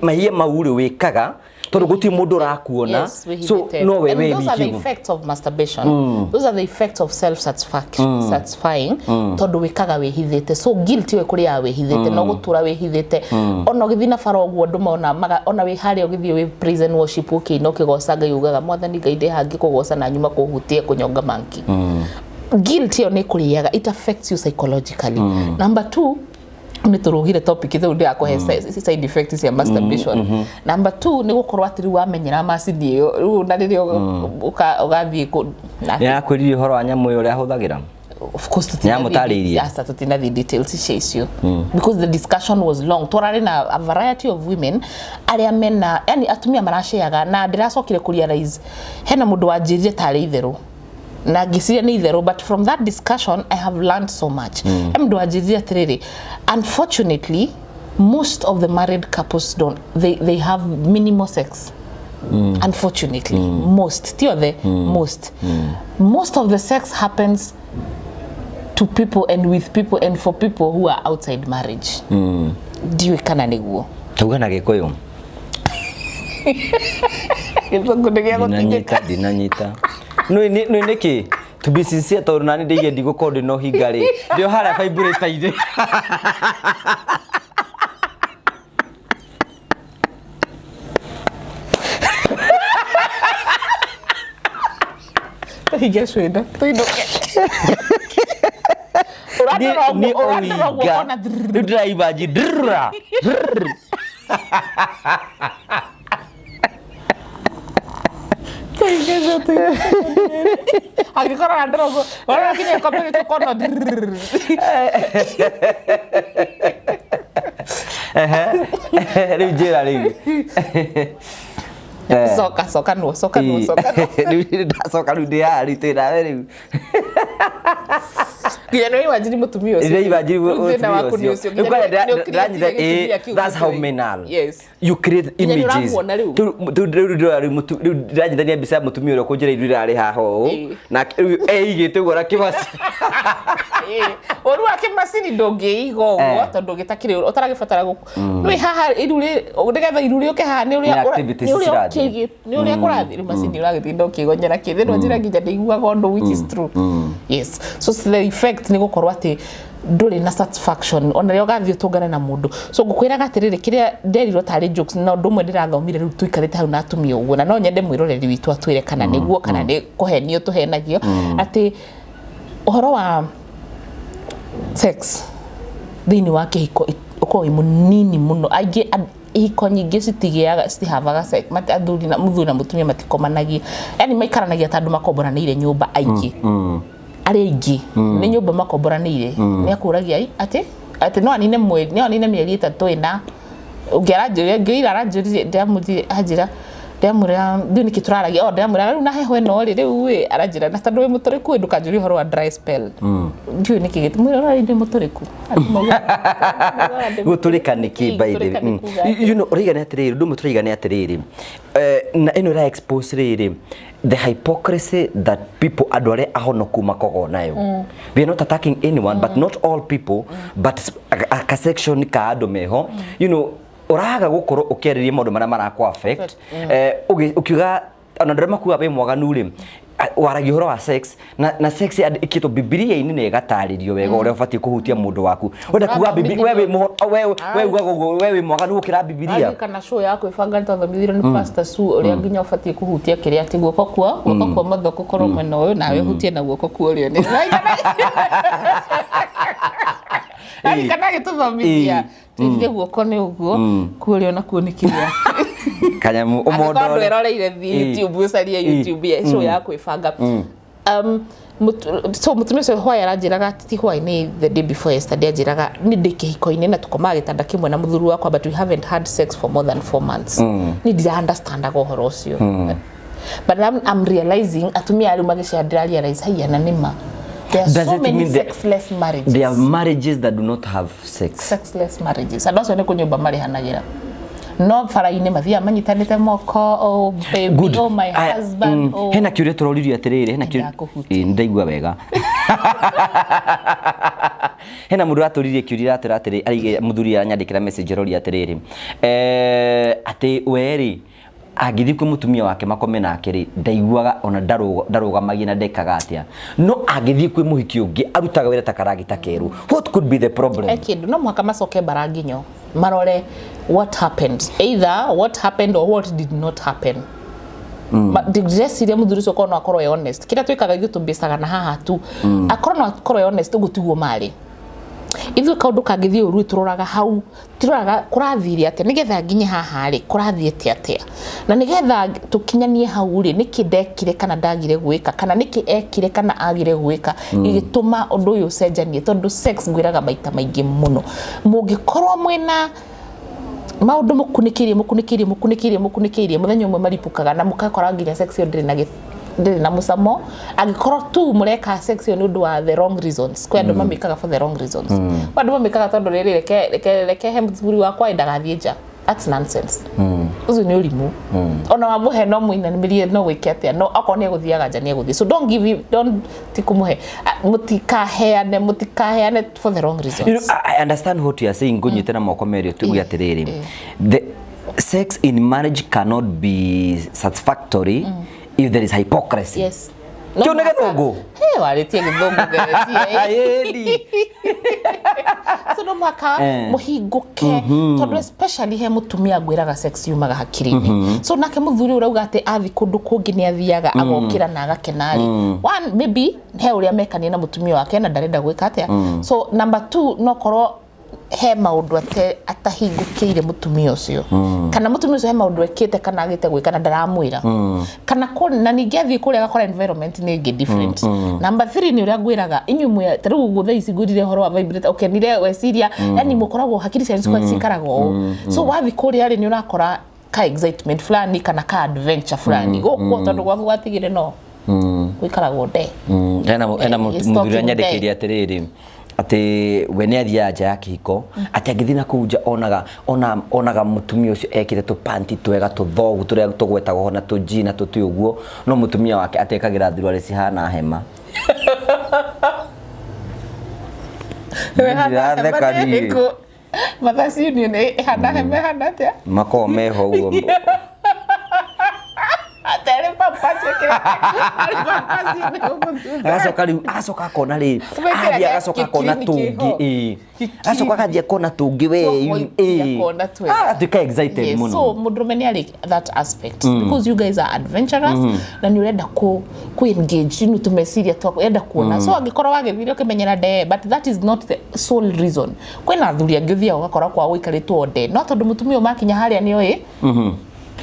mahia mau rĩ wĩkaga tondũ gũtirĩ mũndũ ũrakuona. Yes, so wĩhithĩte. no we And we those are the wiki. effects of masturbation. Those are the effects of self satisfying, tondũ wĩkaga wĩhithĩte, so guilt ĩyo ĩkũrĩaga wĩhithĩte, no gũtũra wĩhithĩte, ona ũgĩthiĩ na bara ũguo andũ mona maga, ona wĩ harĩa ũgĩthiĩ wĩ praise and worship ũkĩina ũkĩgoca Ngai, ugaga Mwathani Ngai ndĩ haha ngĩkũgoca na nyuma kũhutia kũnyonga monkey. Guilt ĩyo nĩ ĩkũrĩaga, it affects you psychologically. Number two, nĩ tũrũgire topic rĩu ndĩrakũhe side effect cia masturbation. Number two nĩ gũkorwo atĩ rĩu wamenyera macini ĩyo rĩu na rĩrĩa ũgathiĩ Nĩ akwĩrire ũhoro wa nyamũ ĩyo ũrĩa ahũthagĩra? Of course Nĩamũtarĩirie? Aca, tũtinathiĩ details cia icio because the discussion was long. Twararĩ na a variety of women arĩa mena, yani atumia marashareaga, na ndĩracokire kũ realize hena mũndũ wanjĩrire tarĩ itherũ na ngĩciria nĩ itherũ, but from that discussion I have learned so much. He mũndũ wanjĩrire atĩrĩrĩ, unfortunately most of the married couples don't, they have minimal sex. Unfortunately, most, ti othe, most of the sex happens to people and with people and for people who are outside marriage. Ndiũĩ kana nĩguo. Tauga na Gĩkũyũ. Gĩthũngũ nĩ gĩa gũtindĩka. Ndinanyita, ndinanyita. Nĩ nĩkĩ, to be sincere, tondũ nani ndĩige ndigũkorwo ndĩ na ũhinga rĩ, ndĩ o harĩa vibrator-inĩ. Tũhinge cwĩna tũinũke. Ũrandora Nĩ ũguo, ũrandora ũguo ũhinga. ũkona. Rĩu ndĩraimanji ndrrra. Tũhinge cũ tũinũke. Angĩkorwo ũrandora ũguo, ũrona kinya gĩkombe gĩkĩ ũkona. Rĩu njĩra rĩu. Coka, coka nuo, coka nuo, coka nuo. Rĩu ndacoka, rĩu ndĩ haha, rĩu twĩ nawe rĩu. Nginya nĩ waimanjiri mũtumia ũcio. Ndĩraimanjiri Rĩu thĩna waku nĩ ũcio. Rĩu Nginya kwanja nĩ ndĩranyita ũcreate gĩtumia kĩu that's how gĩtũi. men are. Yes. You create Nginya nĩ images. ũramuona rĩu. Rĩu rĩu ndĩrona rĩu rĩu ndĩranyitania mbica ya mũtumia ũrĩa ũkũnjĩra iru rĩrarĩ haha ũũ na rĩu eigĩte ũguo na kĩmaci. Ũru wa kĩmacini ndũngĩiga ũguo tondũ gĩtakĩrĩ ũtaragĩbatara gũkũ rĩu haha iru nĩgetha iru rĩũke haha nĩ ũrĩa Nĩ activities nĩ ũrĩa cirathiĩ. nĩ ũrĩa kũrathiĩ. Rĩu macini ũragĩtinda ũkĩgonyera kĩ thĩna njĩra nginya ndĩiguaga ũndũ, which is true. Yes, so the effect nĩ gũkorwo atĩ ndũrĩ na satisfaction ona rĩrĩa ũgathiĩ ũtũngane na mũndũ. So ngũkwĩraga atĩrĩrĩ, kĩrĩa nderirwo tarĩ jokes na ũndũ ũmwe ndĩrathomire rĩu tũikarĩte hau na atumia ũguo, na no nyende mwĩroreri witũ atwĩre kana nĩguo kana nĩ kũhenio tũhenagio, atĩ ũhoro wa sex thĩinĩ wa kĩhiko ũkoragwo wĩ mũnini mũno. Aingĩ ihiko nyingĩ citigĩaga, citihavaga sex. Athuri na mũthuri na mũtumia matikomanagia, yani maikaranagia ta andũ makomboranĩire nyũmba. Aingĩ, arĩa aingĩ nĩ nyũmba makomboranĩire. Nĩ akũragia atĩ no anine mweri, no anine mĩeri 3 ĩna. Ũngĩ aranjũria, ngĩira aranjũririe, ndĩramũthire anjĩra Ndĩramwĩra ndiũ nĩkĩ tũraragia, o ndĩramwĩra rĩu na heho ĩno rĩ, rĩu ĩ aranjĩra na tondũ wĩ mũtũrĩku ĩ, ndũkanjũrie ũhoro wa dry spell. Ndiũĩ nĩkĩ gĩtũmĩra ũrarĩ ndĩ mũtũrĩku. Andũ maugaga ndĩ Gũtũrĩka nĩ kĩ, by the Gũtũrĩka way? nĩ kuga atĩa? Ũraiga nĩ atĩrĩrĩ, ũndũ ũmwe tũraiga nĩ atĩrĩrĩ, na ĩno ĩra expose rĩrĩ the hypocrisy that people, andũ arĩa ahonoku makoragwo nayo. We are not attacking anyone, but not all people, but a section ka andũ meho, ũraga gũkorwo ũkĩarĩria maũndũ marĩa marakũ affect, ũkiuga ona andũ arĩa makuaga wĩ mwaganu rĩ, waragia ũhoro wa sex na sex ĩkĩtwo Bibilia-inĩ na ĩgatarĩrio wega ũrĩa ũbatiĩ kũhutia mũndũ waku. Wenda kuga we wĩ we ugaga ũguo we wĩ mwaganu gũkĩra Bibilia? Kana show ya kwĩbanga nĩ twathomithirio nĩ Pastor Sue ũrĩa nginya ũbatiĩ kũhutia kĩrĩa atĩ guoko kwa motho gũkorwo mwena ũyũ nawe ũhutie na guoko kwa ũrĩo. Nĩ kana agĩtũthomithia twĩrire guoko nĩ ũguo, kwa ũrĩo nakuo nĩ kĩrĩa. Kanyamũ. Angĩkorwo andũ ũmondore. eroreire thiĩ YouTube, ũcarie YouTube ya show ya kwĩbanga. So mũtumia ũcio hwaĩ aranjĩraga atĩ ti hwaĩ, nĩ the day before yesterday, anjĩraga nĩ ndĩ kĩhiko-inĩ na tũkomaga gĩtanda kĩmwe na mũthuri wakwa, but we haven't had sex for more than 4 months. Ni ndira understandaga ũhoro ũcio, but I'm realizing atumia arĩu magĩcea ndĩra realize haiya na nĩma there are Does so it many mean sexless marriages. There are marriages that do not have sex. Sexless marriages. Andũ acio nĩ kũnyũmba marĩhanagĩra no bara-inĩ mathiaga manyitanĩte moko, "Oh baby." Good. "Oh my Aya, husband." Oh. Hena kĩũria tũroririe atĩrĩrĩ, hena kĩũria. Ndakũhutia. Ĩ, nĩndaigua wega. Hena mũndũ ũratũririe kĩũria, aratwĩra atĩrĩ, mũthuri aranyandĩkĩra message aroria atĩrĩrĩ, atĩ we rĩ, angĩthiĩ kwĩ mũtumia wake makome nake rĩ, ndaiguaga ona ndarũgamagia na ndekaga atĩa, no angĩthiĩ kwĩ mũhiki ũngĩ arutaga wĩra ta karagita kerũ. What could be the problem? He kĩndũ no mũhaka macoke mbara nginyo marore what happened, either what happened or what did not happen. Ndĩreciria mũthuri ũcio korwo no akorwo e honest, kĩrĩa twĩkaga ithuĩ tũmbĩcaga na haha tu, akorwo no akorwo e honest, ũguo tiguo marĩ. Ithuĩ kaũndũ kangĩthiĩ ũru tũroraga hau, tũroraga kũrathire atĩa nĩgetha nginye haha rĩ, kũrathiĩte atĩa na nĩgetha tũkinyanie hau rĩ, nĩkĩ ndekire kana ndagire gwĩka, kana nĩkĩ ekire kana agire gwĩka gĩgĩtũma ũndũ ũyũ ũcenjanie. Tondũ sex, ngwĩraga maita maingĩ mũno, mũngĩkorwo mwĩna maũndũ mũkunĩkĩirie mũkunĩkĩirie mũkunĩkĩirie mũkunĩkĩirie, mũthenya ũmwe maripũkaga na mũgakora nginya sex ĩyo ndĩrĩ na mũcamo, angĩkorwo tu mũreka sex ĩyo nĩ ũndũ wa the wrong reasons. Kwĩ andũ mamĩkaga for the wrong reasons. Kwĩ andũ mamĩkaga tondũ rĩrĩ, reke he mũthuri wakwa ĩ ndagathiĩ nja. That's nonsense. Ũcio nĩ ũrimũ. Ona wamũhe no mũinanĩrie no gwĩke atĩa, no okorwo nĩ egũthiaga nja nĩ egũthiĩ. So don't give him, don't, ti kũmũhe. Ah, mũtikaheane, mũtikaheane for the wrong reasons. I understand what you are saying. Ngũnyite na moko merĩ tuge atĩrĩrĩ, the sex in marriage cannot be satisfactory if there is hypocrisy. Yes. Kĩu nĩ gĩthũngũ? He warĩtie gĩthũngũ theretie. Ĩni. So no mũhaka mũhingũke, tondũ especially he mũtumia ngwĩraga sex yumaga hakiri-inĩ. So nake mũthuri ũrauga atĩ athi kũndũ kũngĩ nĩ athiaga agokĩra na agakena rĩ, one, maybe he ũrĩa mekanie na mũtumia wake na ndarenda gwĩka atĩa. So number two, no korwo he maũndũ atahingũkĩire mũtumia ũcio, kana mũtumia ũcio he maũndũ ekĩte kana agĩte gwĩka na ndaramwĩra, kana na ningĩ athiĩ kũrĩa agakora environment nĩ ĩngĩ different. Number three, nĩ ũrĩa ngwĩraga inyuĩ mwĩ ta rĩu ũguo thaa ici ngwĩrire ũhoro wa vibrator ũkenire weciria, yani mũkoragwo hakiri cianyu cikaraga ũũ. So wathiĩ kũrĩa rĩ, nĩ ũrakora ka excitement fulani kana ka adventure fulani gũkũ, tondũ gwaku gwatigire no gũikaragwo nde. Hena Yes, mũthuri talking. anyandĩkĩire atĩrĩrĩ, atĩ we nĩ athiaga nja ya kĩhiko, atĩ angĩthiĩ na kũu nja onaga onaga mũtumia ũcio ekĩte tũpanti twega tũthogu tũrĩa tũgwetagwo na tũnji na tũtĩ ũguo, no mũtumia wake atekagĩra thuruarĩ cihana hema. Ndiratheka niĩ. Mothers Union ĩhana hema ĩhana atĩa? Makoragwo meho ũguo. Atarĩ pampers ĩkĩrĩte pampers nĩ gũgũthutha. Agacoka rĩu agacoka akona rĩ, Wekĩraga athiĩ agacoka akona gĩkirini tũngĩ kĩho. ĩĩ, agacoka agathiĩ akona tũngĩ we. Twa ĩĩ, akona twega. Agatuĩka excited Yes, mũno. so mũndũrũme nĩ arĩ that aspect because you guys are adventurous na nĩ ũrenda ku engage tũmeciria twaku, ũrenda kuona. So angĩkorwo wagĩthire ũkĩmenyera nde, but that is not the sole reason. Kwĩna athuri angĩ ũthiaga ũgakora kwao gũikarĩtwo nde, no tondũ mũtumia ũyũ makinya harĩa nĩ oĩ.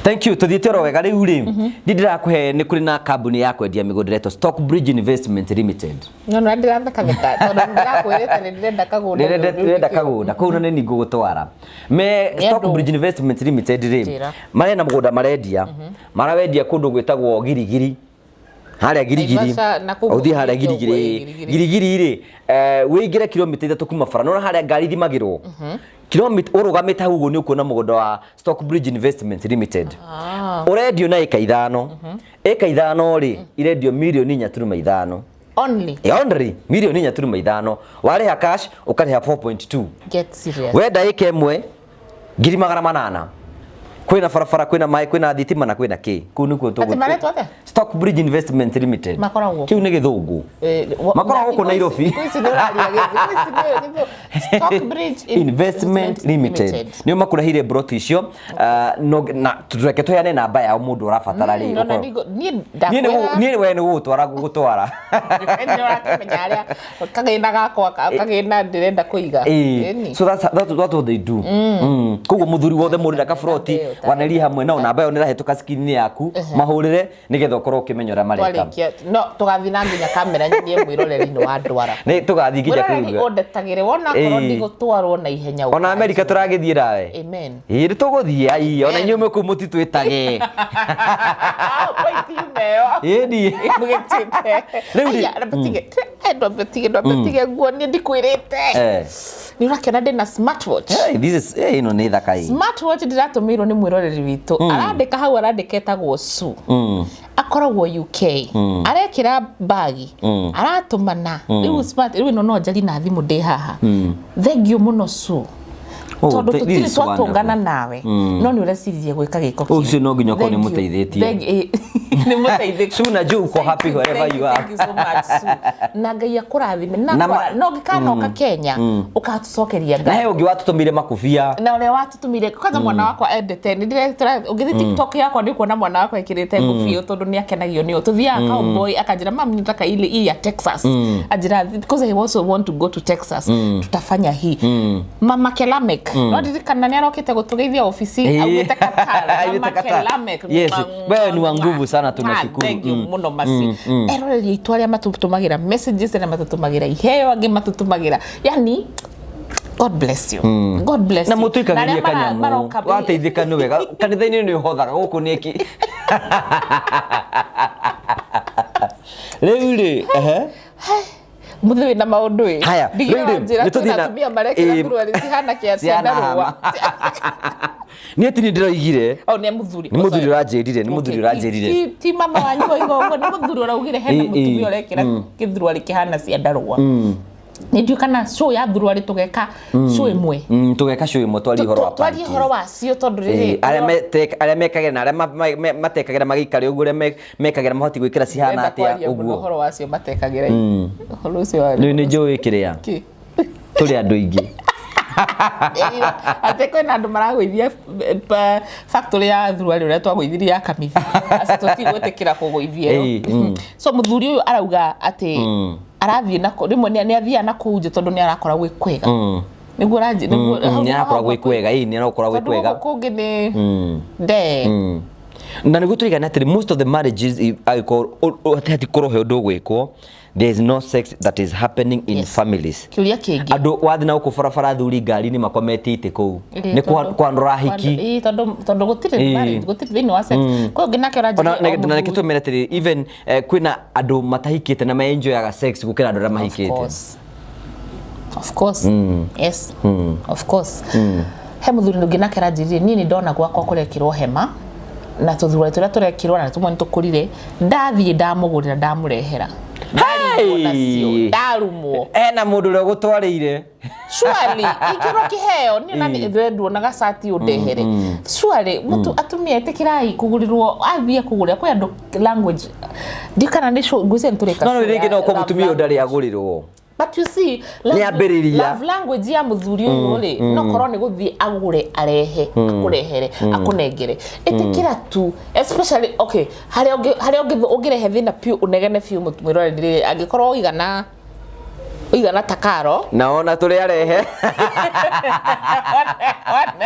Thank you. Tuthiĩte oro wega rĩu rĩ, ndi ndĩrakũhe nĩ kũrĩ na kambuni ya kwendia mĩgũnda ĩretwo Stockbridge Investment Limited. No no ndĩrathekatheka tondũ ndĩrakwĩrĩte nĩ ndĩrenda kagũnda. Ndĩrenda kagũnda kũu na nĩ niĩ ngũgũtwara. Me Nĩ andũ. Stockbridge Investment Limited rĩ, Njĩra. marena mũgũnda marendia, marawendia kũndũ gwĩtagwo Girigiri. Harĩa Girigiri. Naivasha, na kũu Ũthiĩ harĩa gũthiĩte ũguo, Girigiri. ĩ, Girigiri. Girigiri rĩ, wĩingĩre kilomita 3 kuma bara. Nĩwona harĩa ngari ithimagĩrwo? Kilomita ũrũgamĩte hau ũguo nĩ ũkuona mũgũnda wa Stockbridge Investment Limited. Ũrendio na ĩka 5. Ĩka 5 rĩ, irendio mirioni 4.5. Only. Only mirioni 4.5. Warĩha cash ũkarĩha 4.2. Get serious. Wenda ĩka 1 800,000. Kwĩna barabara, kwĩna maĩ, kwĩna thitima na kwĩna kĩ. Kũu nĩkuo Atĩ maretwo atĩa? Stockbridge Investment Limited. Makoragwo Kĩu nĩ gĩthũngũ. Makoragwo gũkũ Nairobi. Ici nĩ ũraria gĩthũngũ. Ici nĩ gĩthũngũ. Stockbridge Investment Limited nĩo makũreheire broti icio. No na reke tũheane namba yao mũndũ ũrabatara rĩ. No, na ũkorwo- niĩ Niĩ nĩ ndakwĩra niĩ we nĩ gũgũtwara ngũgũtwara. Nĩ ũrakĩmenya harĩa kagĩna gakwa kagĩna ndĩrenda kũiga. Ĩni. So that's what they do. Koguo mũthuri wothe mũrĩ na kaburoti Ũtarĩ. wanĩrie hamwe nao, namba ĩyo nĩ ĩrahĩtũka screen-inĩ yaku, mahũrĩre nĩgetha ũkorwo ũkĩmenya ũrĩa mareka. Twarĩkia no tũgathiĩ na nginya kamera nyinie mwĩroreri-inĩ wa ndwara. Nĩ tũgathiĩ nginya Mwĩroreri kũu. ũndetagĩre wona akorwo Ĩĩ. ndigũtwarwo na ihenya. Ona Amerika tũragĩthiĩ nawe. Amen. Ĩĩ nĩ tũgũthiĩ ai ona inyuĩ mwĩ kũu mũtitwĩtage. Point yumeo. Ĩni. Mũgĩtĩte. Rĩu rĩ- Aya, ndambe tige ndambe tige nguo niĩ ndikwĩrĩte. Nĩ ũrakĩona ndĩna smartwatch. Hey, this is ĩno nĩ thaka ĩ. Smartwatch ndĩratũmĩirwo nĩ mwĩroreri witũ. Arandĩka hau arandĩka etagwo Sue. Akoragwo UK. Arekĩra mbagi. Aratũmana. Rĩu smart rĩu ĩno no njarie na thimũ ndĩ haha. Thengiũ mũno Sue. Oh, Tondũ this tũtirĩ is twatũngana wonderful. nawe no nĩ ũreciririe gwĩka gĩko kĩu. Ũcio no nginya ũkorwo nĩ Thank you. mũteithĩtie. Nĩ mũteithĩku. Sue na Joe uko happy Thank you, wherever thank you are. Thank you so much, Sue. Na Ngai akũrathime. Na Na ma- no ngĩkanoka Kenya ũgatũcokeria Na he ngatho. ũngĩ watũtũmire makobia. Na ũrĩa watũtũmire kwanza mwana wakwa endete nĩ ndĩretũra ũngĩthiĩ TikTok yakwa nĩ kuona mwana wakwa ekĩrĩte ngũbia tondũ nĩ akenagio nĩyo. Tũthiaga cowboy akanjĩra mam nataka ile hii ya Texas. Anjĩra because I also want to go to Texas. Tutafanya hii. Mama Kelamek. No ndirikana nĩ arokĩte gũtũgeithia obici augĩte Qatar. Augĩte Mama Qatar. Kelamek. Yes. Wewe ni wa nguvu sana, tunashukuru. Thank you mũno masi. Eroreri aitũ arĩa matũtũmagĩra messages arĩa matũtũmagĩra iheo angĩ matũtũmagĩra yani God bless you. God bless Na you. mũtũikagĩrie Na arĩa kanyamũ. maroka Wateithĩka nĩ wega. Kanitha-inĩ nĩ ũhothaga gũkũ nĩ ĩkĩ. Rĩu rĩ, ehe. Mũthĩ wĩna maũndũ ĩ. Haya, Ndigire rĩu rĩ, wanjĩra nĩ tũthiĩ kwĩna na- atumia marekĩra Ĩ, thuruarĩ cihana kĩa Ciana ciandarũa. hama. Niĩ ti niĩ ndĩroigire. Oh, nĩ mũthuri. Nĩ mũthuri ũranjĩrire, nĩ mũthuri ũranjĩrire. Ti mama wanyu oiga ũguo, nĩ mũthuri ũraugire hena Ĩ, ĩ. mũtumia ũrekĩra gĩthuruarĩ kĩhana ciandarũa. Nĩ ndiũĩ kana show ya thuruarĩ tũgeka show ĩmwe. Tũgeka show ĩmwe twarie ũhoro wa Twarie panties. ũhoro wacio tondũ rĩrĩ. Arĩa arĩa mekagĩra na arĩa matekagĩra magĩikare ũguo, arĩa mekagĩra mahoti gwĩkĩra cihana Ndĩrenda atĩa kwaria mũno ũguo. ũhoro wacio matekagĩra. Ũhoro ũcio wa Rĩu nĩ njũĩ kĩrĩa Kĩ? tũrĩ andũ aingĩ. Atĩ kwĩna andũ maragũithia factory ya thuruarĩ ũrĩa twagũithirie ya kamithi. Acio tũtigwĩtĩkĩra kũgũithia ĩyo. Ĩĩ, So mũthuri ũyũ arauga atĩ arathiĩ na rĩmwe nĩ athiaga na kũu nja tondũ nĩ arakora gwĩ kwega. Nĩguo ũranjĩ nĩguo Nĩ arakora gwĩ kwega, ĩĩ nĩ arakora gwĩ Tondũ kwega. gũkũ kũngĩ nĩ ndee. Na nĩguo tũigane atĩrĩ most of the marriages angĩkorwo hatikorwo he ũndũ ũgwĩkwo, there is no sex that is happening in Yes. families. Kĩũria kĩngĩ. Andũ wathiĩ na gũkũ barabara athuri ngari-inĩ makometie itĩ kũu. Ĩĩ, Nĩ tondũ- kwandũra hiki. Ĩĩ, tondũ gũtirĩ Ĩĩ. marriage, gũtirĩ thĩinĩ wa sex. Kwĩ ũngĩ nake Ona ũranjĩria o na reke mũthuri. tũmere atĩrĩ even kwĩna andũ matahikĩte na maenjoyaga sex gũkĩra andũ arĩa Of mahikĩte. course. Of course. Yes. Of course. He mũthuri ũngĩ nake aranjĩrire niĩ nĩ ndona gwakwa kũrekĩrwo hema na tũthuruarĩ tũrĩa tũrekĩrwo na tũmwe nĩ tũkũrire ndathiĩ ndamũgũrĩra ndamũrehera ndarumwo nacio ndarumwo Ena mũndũ ũrĩa ũgũtwarĩire. Surely ingĩrwo kĩheo niĩ na nĩ nduonaga cati ũndehere. Surely mũtu atumia ĩtĩkĩrai kũgũrĩrwo athiĩ kũgũrĩra kwĩ andũ language ndiũ kana nĩ show ngwĩciria nĩ tũrĩka No no show rĩngĩ ya no korwo love mũtumia ũyũ language. ndarĩ agũrĩrwo. But you see, Nĩ ambĩrĩria. love language ya mũthuri ũyũ rĩ, no korwo nĩ gũthiĩ agũre arehe, akũrehere, akũnengere. Ĩtĩkĩra tu, especially okay, harĩa ũngĩ harĩa ũngĩ ũngĩrehe thĩna biũ ũnegene biũ mwĩroreri rĩ, angĩkorwo ũigana ta karo. Na ona tũrĩ arehe. One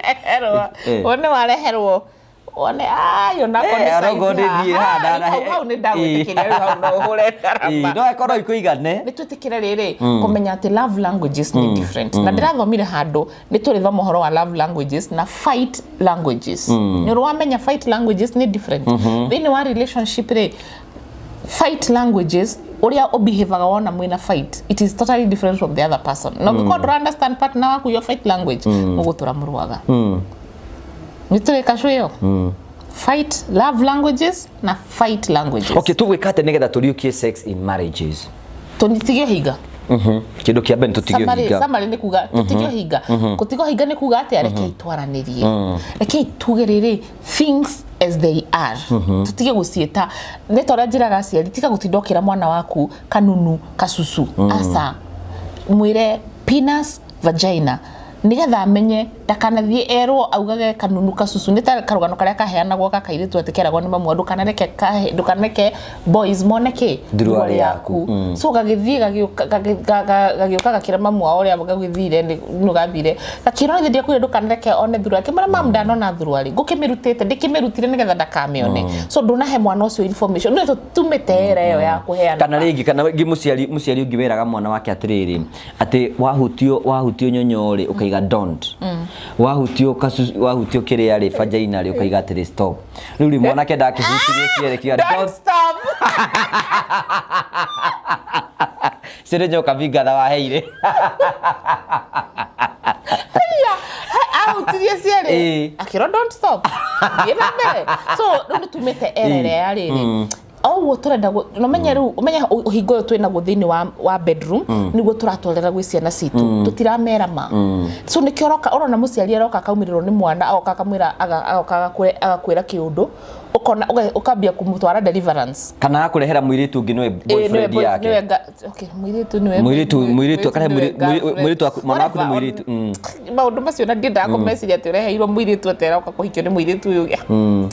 wareherwo. One wareherwo One ayo nako nĩ Eh, onokorwo size nĩ thiĩ haha. haha ndara- Hau hau nĩ ndagwĩtĩkĩria rĩu hau no ũhũre ndarama. No ĩkorwo ikũigane. Nĩ twĩtĩkĩre rĩrĩ kũmenya atĩ love languages nĩ different, na ndĩrathomire handũ nĩ tũrĩthoma ũhoro wa love languages na fight languages. Nĩ ũrĩ wamenya fight languages nĩ different thĩinĩ wa relationship rĩ? Fight languages, ũrĩa ũbehavaga wona mwĩna fight, it is totally different from the other person, na ũngĩkorwo ndũra understand partner waku, your fight language, mũgũtũra mũrũaga. Nĩ tũrĩka ĩyo fight love languages na fight languages. Okay, tũgwĩka atĩa nĩgetha tũriũkie sex in marriages? Tũtige hinga. Kĩndũ kĩa mbere nĩ tũtige ũhinga. Summary nĩ kuga tũtige ũhinga. Gũtiga ũhinga nĩ kuga atĩa? Rekei twaranĩrie, rekei tuge rĩrĩ, things as they are, tũtige gũciĩta. Nĩ ta ũrĩa njĩraga aciari, tiga gũtinda ũkĩra mwana waku kanunu kacucu, aca, mwĩre penis, vagina, nigetha amenye ndakanathiĩ erwo augage kanunu kacucu. Nĩ ta karũgano karĩa kaheanagwo ga kairĩtu atĩ keragwo nĩ mamu, ndũkanareke boys mone kĩ? Thuruarĩ yaku. So gagĩthiĩ gagĩũka gakĩra mamu wao ũrĩa gagĩthire nĩ gathire gakĩra, "Ithe ndiakwĩra ndũkanareke one thuruarĩ?" Akĩmwĩra, "Mamu, ndanona thuruarĩ, ngũkĩmĩrutĩte, ndĩkĩmĩrutire nĩgetha ndakamĩone." So ndũnahe mwana ũcio information, nĩ tũtumĩte era ĩyo ya kũheana. Kana rĩngĩ mũciari ũngĩ wĩraga mwana wake atĩrĩrĩ, atĩ wahutio nyonyo rĩ, ũkaiga don't, wahutio kacu, wahutio kĩrĩa rĩ, vagina rĩ, ũkaiga atĩrĩ stop. Rĩu rĩ, mwanake ndakĩhutirie kĩerĩ kiuga don't don't stop. Cĩrĩ nyoka bingatha waheire. Ahutirie cierĩ, akĩrwo don't stop, thiĩ na mbere. So rĩu nĩ tumĩte era ĩrĩa ya rĩrĩ o ũguo tũrenda na ũmenye rĩu, ũmenye ũhingo ũyũ twĩnaguo thĩinĩ wa bedroom nĩguo tũratwarĩra gwĩ ciana citũ, tũtiramera ma. So nĩkĩo ũroka ũrona mũciari aroka akaumĩrĩrwo nĩ mwana, agoka akamwĩra, agoka agakwĩra kĩũndũ, ũkona ũkambia kũmũtwara deliverance. Kana agakũrehera mũirĩtu ũngĩ nĩwe Ĩĩ, nĩwe boyfriend yake. nĩwe okay, mũirĩtu nĩwe Mũirĩtu akarehe nĩwe girlfriend. Mũirĩtu mwana waku nĩ Whatever, mũirĩtu. Maũndũ macio na ndiendaga kũmeciria atĩ ũreheirwo mũirĩtu atĩ aroka kũhikio nĩ mũirĩtu ũyũ.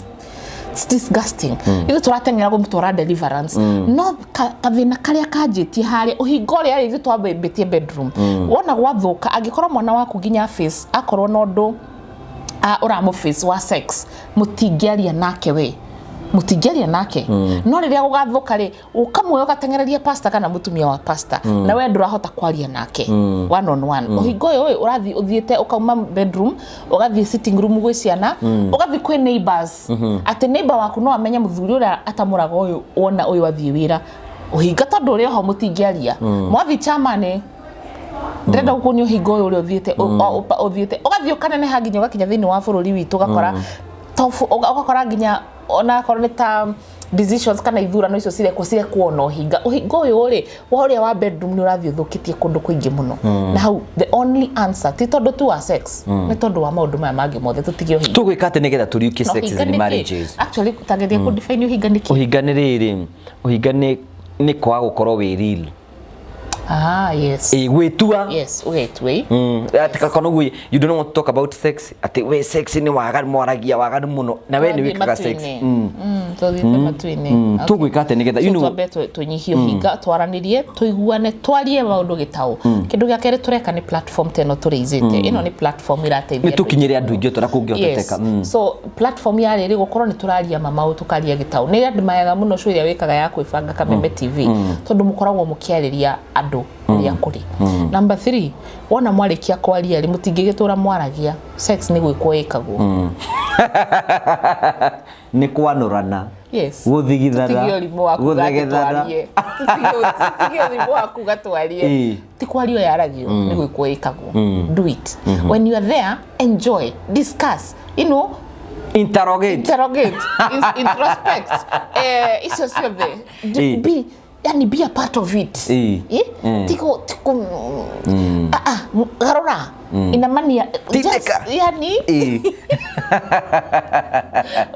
It's disgusting. Ithuĩ tũrateng'era kũmũtwara deliverance, no kathĩna karĩa kanjĩtie harĩa ũhingo ũrĩa rĩ, ithuĩ twambĩtie bedroom, wona gwathũka, angĩkorwo mwana waku nginya face akorwo na ũndũ ũramũ face wa sex, mũtingĩaria nake, we mũtingĩaria nake. No rĩrĩa gũgathũka rĩ, ũkamuoya ũgateng'ereria pastor kana mũtumia wa pastor, na we ndũrahota kwaria nake one on one. Ũhingo ũyũ ũrathiĩ ũthiĩte ũkauma bedroom, ũgathiĩ sitting room gwĩ ciana, ũgathiĩ kwĩ neighbors, atĩ neighbor waku no amenye mũthuri ũrĩa atamũraga ũyũ, wona ũyũ athiĩ wĩra. Ũhinga tondũ ũrĩ oho mũtingĩaria, mwathiĩ chamani, ndĩrenda gũkuonia ũhinga ũyũ ũrĩa ũthiĩte ũthiĩte ũgathiĩ ũkaneneha nginya ũgakinya thĩinĩ wa bũrũri witũ, ũgakora ũgakora nginya onakorwo nĩ ta decisions kana ithurano icio cirekwo na ũhinga. Ũhinga ũyũ rĩ wa ũrĩa wa bedroom nĩ ũrathiĩ ũthũkĩtie kũndũ kũingĩ mũno. Na hau the only answer ti tondũ tu wa sex, nĩ tondũ wa maũndũ maya mangĩ mothe, tũtige ũhinga. Tũgwĩka atĩ nĩgetha tũriũkie Na sex ũhinga in nĩ kĩ? marriages? Actually, tageria kũ define ũhinga nĩ kĩ. Ũhinga nĩ rĩrĩ, ũhinga nĩ kwaga gũkorwo wĩ real. Ah, yes. Ĩ, gwĩtua. Yes, ũgetue. Atĩ kana ũguo you don't want to talk about sex, atĩ we sex nĩ waganu, mwaragia waganu mũno na we nĩ wĩkaga sex. Tũthiĩte matu-inĩ. Okay. Tũgwĩka atĩ nĩgetha So you know twambe tũnyihie ũhinga, twaranĩrie, tũiguane, twarie maũndũ gĩtaũ. Kĩndũ gĩa kerĩ tũreka nĩ platform ta ĩno tũrĩizĩte. Ĩno nĩ platform ĩrateithia nĩ tũkinyĩre andũ aingĩ ũrĩa kũngĩhotekeka. Yes. So platform ya rĩrĩ gũkorwo nĩ tũraria mamau, tũkaria gĩtaũ, nĩ andũ mayaga mũno show ĩrĩa wĩkaga ya kwĩbanga Kameme TV, tondũ mũkoragwo mũkĩarĩria andũ ũrĩa kũrĩ. Number 3, wona mwarĩkia kwaria rĩ, mũtingĩgĩtũra mwaragia sex, nĩ gwĩkwo ĩkagwo. Nĩ kwanũrana. Yes. Gũthigithana. Tũtige ũrimũ wa kuga atĩ gũthegethana. twarie. Tũtige ũrimũ wa kuga twarie. Ti kwario yaragio, nĩ gwĩkwo ĩkagwo. Do it when you are there, enjoy, discuss, interrogate. Interrogate, introspect, icio ciothe. Be, yani be a part of it. Eh? Tiko ah ah garora inamania Tindĩka. just yani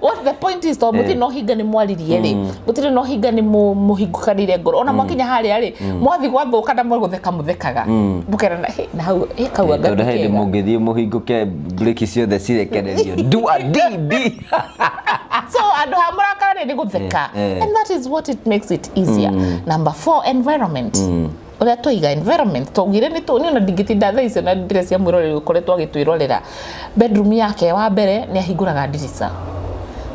what the point is, to mutirĩ na ũhinga nĩ mwaririe rĩ, mũtirĩ na ũhinga nĩ mũhingũkanĩire ngoro, ona mwakinya harĩa rĩ, mwathi gwathũka na mwegũtheka, mũthekaga mũkerana, "Hey, na hau kau anga tondũ nĩ hĩndĩ kega." mũngĩthiĩ mũhingũke breki ciothe cirekererio ndua ndi So andũ ha mũrakara nĩ gũtheka. And that is what it makes it easier. Number 4, environment. Ũrĩa twaiga environment, twaugire nĩ niĩ ona ndingĩtinda thaa icio na ndĩrecia mwĩroreri ũkoretwo agĩtwĩrorera bedroom yake, wa mbere nĩ ahingũraga ndirica.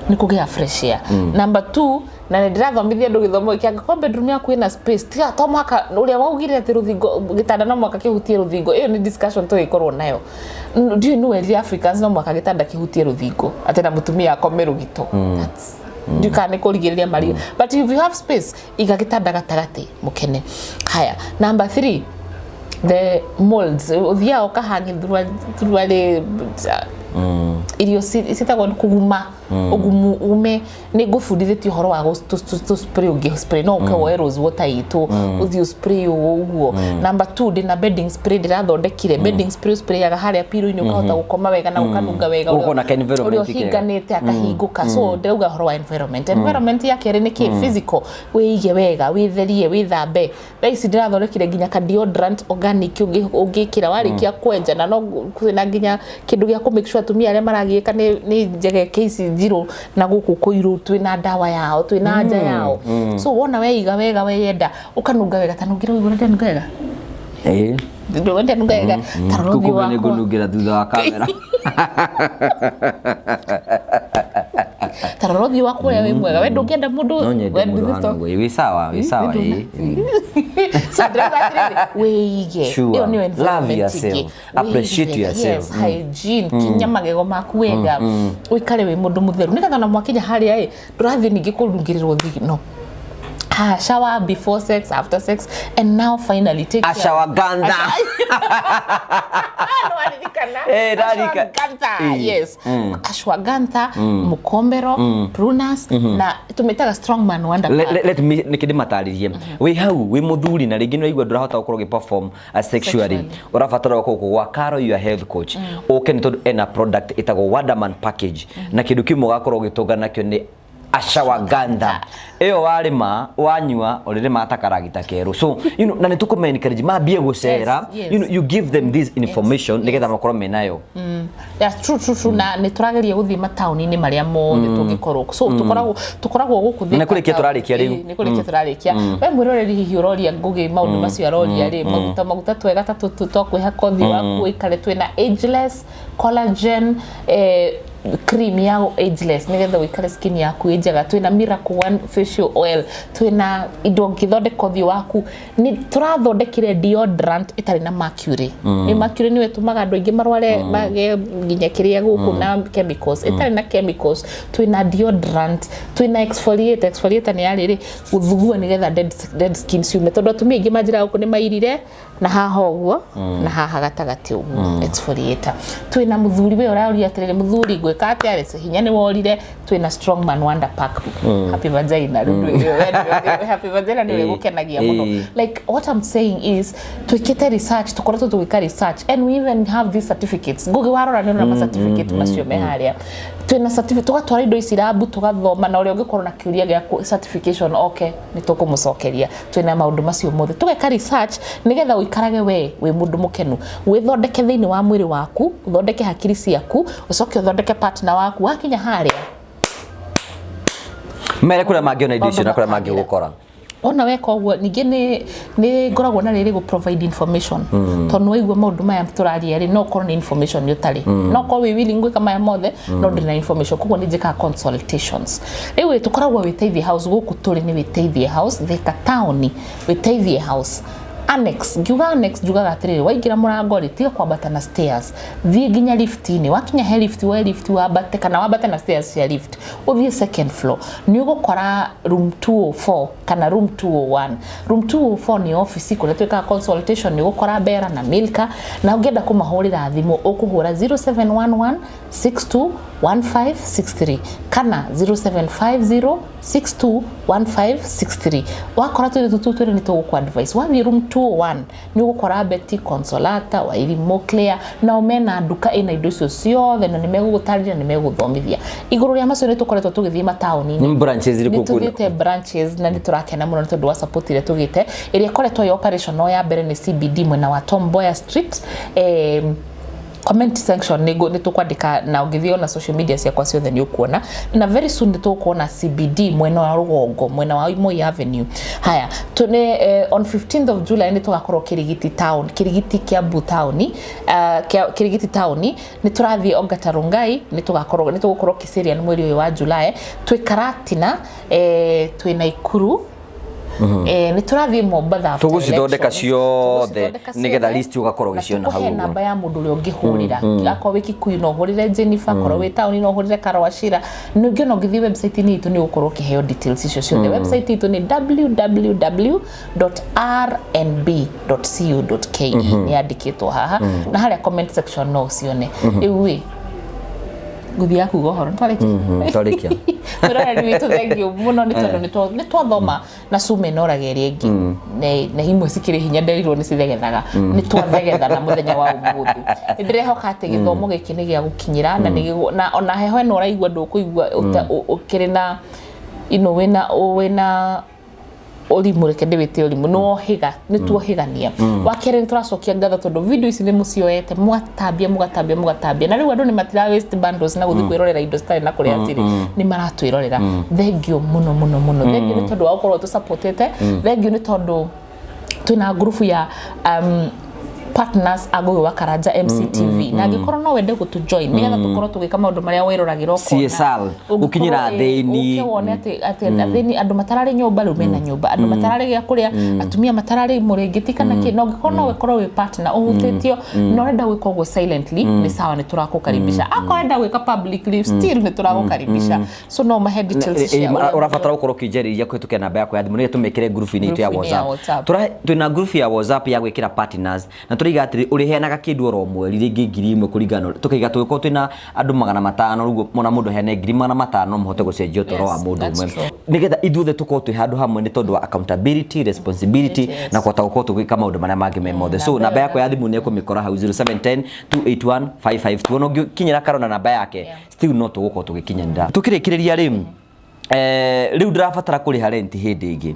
Nĩ kũgĩa fresh air. Number two, na nĩ ndĩrathomithia andũ gĩthomo gĩkĩ, angĩkorwo bedroom yaku ĩna space, tiga to mũhaka ũrĩa waugire atĩ rũthingo, gĩtanda no mũhaka kĩhutie rũthingo. Ĩyo nĩ discussion tũgĩkorwo nayo. Ndiũĩ nĩ werire Africans no mũhaka gĩtanda kĩhutie rũthingo, atĩ na mũtumia akome rũgito. That's, ndiũĩ kana nĩ kũrigĩrĩria marigĩ, but if you have space, iga gĩtanda gatagatĩ mũkene. Haya, number three, the molds. Ũthiaga ũkahangi thuruarĩ, irio ciĩtagwo kũguma, ũgumu ume. Nĩ ngũbundithĩtie ũhoro wa gũ spray. Ũngĩ spray, no ũke woe rose water itũ, ũthiĩ spray ũũ ũguo. Number two, ndĩna bedding spray ndĩrathondekire. Bedding spray sprayaga harĩa pillow-inĩ, ũkahota gũkoma wega na ũkanunga wega. Ũgakorwo na ka environment ũrĩa kega. Ũhinganĩte akahingũka. So ndĩrauga ũhoro wa environment. Environment ya kerĩ nĩ kĩ? Physical, wĩige wega, wĩtherie, wĩthambe. Thaa ici ndĩrathondekire nginya ka deodorant organic ũngĩkĩra warĩkia kwenja, na no kwĩna nginya kĩndũ gĩa kũ make sure atumia arĩa maragiĩka nĩ njegeke ici njirũ na gũkũ kũirũ, twĩna ndawa yao, twĩna anja yao. So wona weiga wega, weyenda, ũkanunga wega, ta nungĩra, ũiguo ndanunga wega. Ĩĩ. Ndanunga wega, ta rora ũthiũ Kumbe nĩ wakwa. ngũnungĩra thutha wa kamera. Ta rora ũthiũ wakwa ũrĩa wĩ mwega. We ndũngĩenda mũndũ No nyende we mũndũ ndũthĩ hana ũguo. Wĩ sawa, wĩ sawa, ĩĩ. So ndĩrauga atĩrĩrĩ, wĩige. Sure. Ĩyo nĩyo Love environment yourself. ĩngĩ. Appreciate Wĩige. yourself. Yes, hygiene, kinya magego maku wega, ũikare wĩ mũndũ mũtheru, nĩgetha ona mwakinya harĩa ĩ ndũrathiĩ ningĩ kũrungĩrĩrwo thigino. Ha, shower before sex, after sex, and now finally take care. Ashwagandha. No waririkana? Eh, ndarika. Ashwagandha, Eh. yes. Ashwagandha, mukombero, prunus, na tumĩtaga strong man wonder. Let me nĩkĩ ndĩmatarĩrie. Wĩ hau wĩ mũthuri na rĩngĩ nĩwaigua ndũrahota gũkorwo ũgĩ perform sexually, Sexually. ũrabatara gũkorwo gũkũ gwa Caro, your health coach, ũke nĩ tondũ ena product ĩtagwo Wonderman package, na kĩndũ kĩmwe ũgakorwo ũgĩtũngana nakĩo nĩ ashwagandha. Ĩyo warĩma wanyua ũrĩrĩma ta karagita kerũ. So na nĩ tũkũma encourage mambie gũcera. You give them this information nĩgetha makorwo menayo. Yeah, true, true, true. Na nĩ tũrageria gũthiĩ mataũni-inĩ marĩa mothe tũngĩkorwo. So tũkoragwo gũkũ Na nĩ Thika kũrĩkia tũrarĩkia rĩu. Ĩĩ, nĩ kũrĩkia tũrarĩkia. We mwĩroreri, hihi ũroria Ngũgĩ maũndũ macio aroria rĩ, maguta twega ta tũtũ twa kwĩhaka ũthiũ waku ũikare, twĩna ageless collagen, cream ya ageless, nĩgetha ũikare skin yaku ĩ njega. Twĩna Miracle One facial oil, twĩna indo ũngĩthondeka ũthiũ waku. Nĩ tũrathondekire deodorant ĩtarĩ na mercury. Nĩ mercury nĩyo ĩtũmaga andũ aingĩ marware, magĩe nginya kĩrĩa gũkũ na chemicals. Ĩtarĩ na chemicals. Twĩna deodorant, twĩna exfoliator. Exfoliator nĩ ya rĩrĩ gũthugua nĩgetha dead skin ciume, tondũ atumia aingĩ manjĩraga gũkũ nĩ mairire na haha ũguo na haha gatagatĩ ũguo. Exfoliator. Twĩna mũthuri, we ũraũria atĩrĩrĩ, mũthuri ngwĩka atĩa rĩ, hinya nĩ worire, twĩna strong man wonder pack. Happy vagina rĩu happy vagina nĩwe gũkenagia mũno. Like, what I'm saying is twĩkĩte research, tũkoretwo tũgĩka research, and we even have these certificates. Ngũgĩ warora nĩ ũrona ma certificate macio me harĩa. Twĩna certificate, tũgatwara indo ici rabu tũgathoma, na ũrĩa ũngĩkorwo na kĩũria gĩa certification oke nĩ tũkũmũcokeria. Twĩna maũndũ macio mothe, tũgeka research nĩgetha ũikarage we wĩ mũndũ mũkenu, wĩthondeke thĩinĩ wa mwĩrĩ waku, ũthondeke hakiri ciaku, ũcoke ũthondeke partner waku wakinya harĩa. Mere kũrĩa mangĩona indo icio na kũrĩa Maũndũ makagĩra. mangĩgũkora. Ona weka ũguo, ningĩ nĩ ngoragwo na rĩrĩ gũ provide information, tondũ waigua maũndũ maya tũraria rĩ, no ũkorwo nĩ information nĩ ũtarĩ, no ũkorwo wĩ willing gwĩka maya mothe no ndũrĩ na information. Koguo nĩ njĩkaga consultations. Rĩu ĩ, tũkoragwo Wĩteithie House. Gũkũ tũrĩ nĩ Wĩteithie House, Thika Town, Wĩteithie House annex. Ngiuga annex, njugaga atĩrĩrĩ, waingĩra mũrango rĩ, tiga kwambata na stairs, thiĩ nginya lift-inĩ. Wakinya he lift, woe lift wambate, kana wambate na stairs cia lift ũthiĩ second floor, nĩ ũgũkora room 204 kana room 201. Room 204 nĩ office kũrĩa twĩkaga consultation. Nĩ ũgũkora Bera na Milka, na ũngĩenda kũmahũrĩra thimũ ũkũhũra 0711 621563 kana 0750 621563. Wakora twĩrĩ tũtu twĩrĩ nĩ tũgũkũ advice. Wathiĩ room 201 nĩ ũgũkora Betty, Consolata, Wairimu, Claire, nao mena nduka ĩna indo icio ciothe, na nĩ megũgũtarĩria, nĩ megũthomithia igũrũ rĩa macio. Nĩ tũkoretwo tũgĩthiĩ mataũni-inĩ. Nĩ branches irĩkũ Nĩ tũthiĩte branches na nĩ tũrakena mũno nĩ tondũ wa support ĩrĩa tũgĩte. Ĩrĩa ĩkoretwo ĩ operation no ya mbere nĩ CBD, mwena wa Tom Mboya Street. Comment section nĩ tũkwandĩka, na ũngĩthiĩ ona social media ciakwa ciothe nĩ ũkuona. Na very soon nĩ tũkuona CBD mwena wa rũgongo, mwena wa Moi Avenue. Haya, tũnĩ on 15th of July nĩ tũgakorwo Kirigiti town, Kirigiti, Kiambu town, Kirigiti town. Nĩ tũrathiĩ Ongata Rongai, nĩ tũgakorwo, nĩ tũgũkorwo Kiserian mweri ũyũ wa July, twĩ Karatina, twĩ Naikuru, nĩ tũrathiĩ Mombatha after Tũgũcithondeka elections. ciothe, Tũgũcithondeka nĩgetha ciothe. list ũgakorwo Na ũgĩciona hau tũkũhe ũguo. Namba ya mũndũ ũrĩa ũngĩhũrĩra. Akorwo wĩ Kikuyu no ũhũrĩre Jennifer, akorwo wĩ taũni no ũhũrĩre Karwacira. Ningĩ ona ũngĩthiĩ website-inĩ itũ nĩ ũgũkorwo ũkĩheo details icio ciothe. Website itũ nĩ www.rnb.co.ke, nĩ yandĩkĩtwo haha, na harĩa comment section no ũcione. Rĩu ĩ ngũthiaga kuga ũhoro nĩtwarĩkia. Twarĩkia. Mwĩroreri witũ, thengiũ mũno nĩ tondũ nĩ twathoma na cuma ĩnoraga ĩrĩa ĩngĩ. Na imwe cikĩrĩ hinya, nderirwo nĩ cithegethaga. Nĩ twathegethana mũthenya wa ũmũthĩ. Nĩ ndĩrehoka atĩ gĩthomo gĩkĩ nĩ gĩa gũkinyĩra na nĩ na ona heho ĩno ũraigua ndũkũigua ũkĩrĩ na ino wĩna ũrimũ. Reke ndĩwĩte ũrimũ, nĩ wohĩga, nĩ tuohĩgania. Wa kerĩ, nĩ tũracokia ngatho tondũ video ici nĩ mũcioete, mũgatambia, mũgatambia, mũgatambia, na rĩu andũ nĩ matira waste bundles na gũthiĩ kwĩrorera indo citarĩ na kũrĩa cirĩ, nĩ maratwĩrorera. Thengiũ mũno mũno mũno, thengiũ nĩ tondũ wa gũkorwo tũsupportĩte, thengiũ nĩ tondũ twĩna ngurubu ya partners a Ngugi wa Karanja MCTV, na angĩkorwo no wende gũtũ join nĩgetha tũkorwo tũgĩka maũndũ marĩa wĩroragĩra ũkona. CSR, gũkinyĩra athĩni. Ũke wone atĩ athĩni, andũ matararĩ nyũmba rĩu mena nyũmba, andũ matararĩ gĩa kũrĩa, atumia matararĩ mũrĩngĩti kana kĩ. Na ũngĩkorwo no ũkorwo wĩ partner ũhutĩtio na ũrenda gwĩka ũguo silently, nĩ sawa, nĩ tũrakũkaribisha. Akorwo ũrenda gwĩka publicly, still nĩ tũragũkaribisha. So no mahe details cia ũrĩa Ũrabatara gũkorwo ũkĩnjarĩria kũhĩtũkĩra namba yakwa ya thimũ nĩgetha tũmĩkĩre ngurubu-inĩ itũ ya Ngurubu-inĩ ya WhatsApp. WhatsApp. Twĩna ngurubu ya WhatsApp ya gwĩkĩra partners, na tũraiga atĩrĩ, ũrĩheanaga kĩndũ oro mweri, rĩngĩ 1000 kũringana na tũkaiga tũgĩkorwo twĩna andũ 500 rĩu ona mũndũ aheane 500,000 no mũhote gũcenjia ũtũũro wa Yes, mũndũ that's ũmwe, true. nĩgetha ithuothe tũkorwo twĩ handũ hamwe nĩ tondũ wa accountability, responsibility Yes. na kũhota gũkorwo tũgĩka maũndũ marĩa mangĩ me mothe. So namba namba ĩyo yakwa ya thimũ nĩ ũkũmĩkora hau, 0710 281 552. Ona ũngĩkinyĩra Karo na namba yake, still no tũgũkorwo tũgĩkinyanĩra. Tũkĩrĩkĩrĩria rĩ, rĩu ndĩrabatara kũrĩha rent hĩndĩ ĩngĩ,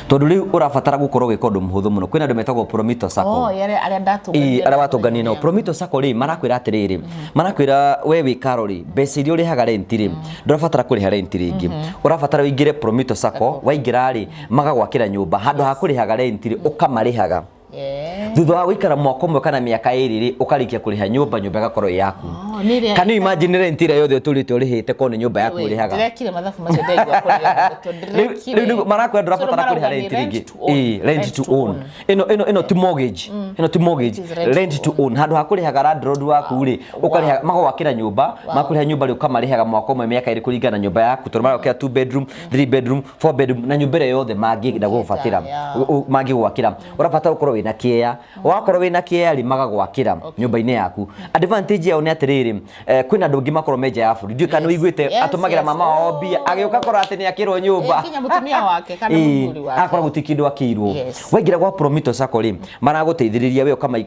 tondũ rĩu ũrabatara gũkorwo ũgĩka ũndũ mũhũthũ mũno. Kwĩna andũ metagwo Promito Sacco. Oh, arĩa ndatũnganire. Ĩĩ, arĩa watũnganire nao Promito Sacco rĩ, marakwĩra atĩrĩrĩ, marakwĩra we wĩ Karo rĩ, mbeca iria ũrĩhaga rent rĩ, ndũrabatara kũrĩha rent rĩngĩ. Ũrabatara ũingĩre Promito Sacco. Waingĩra rĩ, magagwakĩra nyũmba. Handũ ha kũrĩhaga rent rĩ, ũkamarĩhaga. Thutha wa gũikara mwaka ũmwe kana mĩaka 2 rĩ, ũkarĩkia kũrĩha nyũmba, nyũmba ĩgakorwo ĩ yaku. Oh, nĩ ĩrĩa- Can you imagine rent ĩrĩa yothe ũtũrĩte ũrĩhĩte korwo nĩ nyũmba yaku ũrĩhaga? Ndirekire mathabu macio, ndaigua kũrĩa mũtwe. Rĩu Ndirekire. rĩu nĩguo marakwĩra ndũrabatara So kũrĩha marauga rent nĩ rĩngĩ. rent to own. Ĩĩ, rent to own. Ĩno ti mortgage, ĩno ti mortgage. It is rent Rent to to own. Handũ ha kũrĩhaga landlord waku rĩ, ũkarĩha, magagwakĩra nyũmba. Makũrĩha nyũmba rĩ, ũkamarĩhaga mwaka ũmwe, mĩaka 2, kũringana na nyũmba yaku, tondũ maragwakĩra two bedroom, three bedroom, four bedroom, na nyũmba ĩrĩa yothe mangĩenda gũgũbatĩra, mangĩgwakĩra. Ũrabatara ũkorwo wĩna kĩea. Wakorwo wĩna kĩea rĩ, magagwakĩra nyũmba-inĩ yaku. Advantage yao nĩ atĩrĩrĩ, kwĩna andũ angĩ makorwo me nja ya bũrũri, ndiũĩ kana nĩ ũiguĩte, atũmagĩra mama wao mbia, agĩũka korwo atĩ nĩ akĩrwo nyũmba. Ĩ, nginya mũtumia wake kana mũthuri wake. Agakorwo gũtirĩ kĩndũ akĩirwo. Waingĩra gwa Promito Sacco rĩ, maragũteithĩrĩria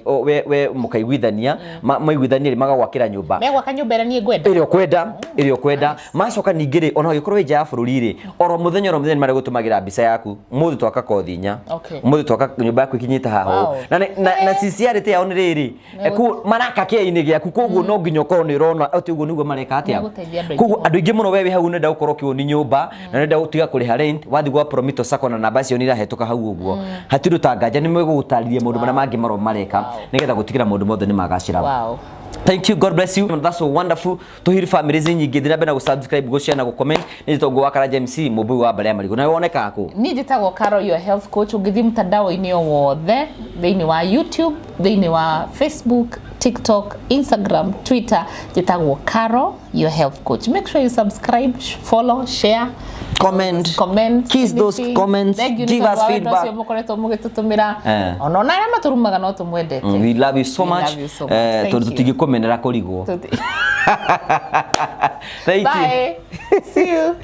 we we mũkaiguithania, maiguithania rĩ, magagwakĩra nyũmba Megwaka nyũmba ĩrĩa niĩ ngwenda. Ĩrĩa ũkwenda, ĩrĩa ũkwenda. Macoka ningĩ rĩ, ona ũngĩkorwo wĩ nja ya bũrũri rĩ, oro mũthenya nĩ marĩgũtũmagĩra mbica yaku: mũthĩ twaka kothi inya, ũmũthĩ twaka nyũmba yaku ikinyĩte haha ũũ. Na sincerity yao nĩ rĩrĩ, maraka kĩea-inĩ gĩaku, koguo no nginya ũkorwo nĩ ũrona atĩ ũguo nĩguo mareka atĩa. Nĩgũteithia andũ aingĩ. Koguo andũ aingĩ mũno, we wĩ hau ũrenda gũkorwo ũkĩũni nyũmba na ũrenda gũtiga kũrĩha rent, wathiĩ gwa Promito Sacco na namba icio nĩ irahetũka hau ũguo, hatirĩ ũtanganja, nĩ megũgũtarĩria maũndũ marĩa mangĩ marĩa mareka nĩgetha gũtigĩra maũndũ mothe nĩ magacĩra. Thank you. God bless you. That's so wonderful. Tuhiri families nyingĩ. Thiĩ na mbere na gũ-subscribe, gũ-share na gũ-comment. Nĩ njĩtagwo wa Karanja MC, mũmbui wa mbarĩ ya marigũ. Nawe wonekaga kũ? Niĩ njĩtagwo Caro, your health coach. Ũngĩthiĩ mtandao-inĩ o wothe, thĩinĩ wa YouTube, thĩinĩ wa Facebook, TikTok, Instagram, Twitter, njĩtagwo Caro, your health coach. Make sure you subscribe, follow, share, Comment. comment, Kiss those anything. comments. Thank you nĩ Give tondũ us wa wendo feedback. ũcio mũkoretwo mũgĩtũtũmĩra. Ona arĩa matũrumaga no tũmwendete. We love you so We much. love you so much. Thank Tondũ you. tũtingĩkũmenera kũrigwo. Thank you. Bye, see you.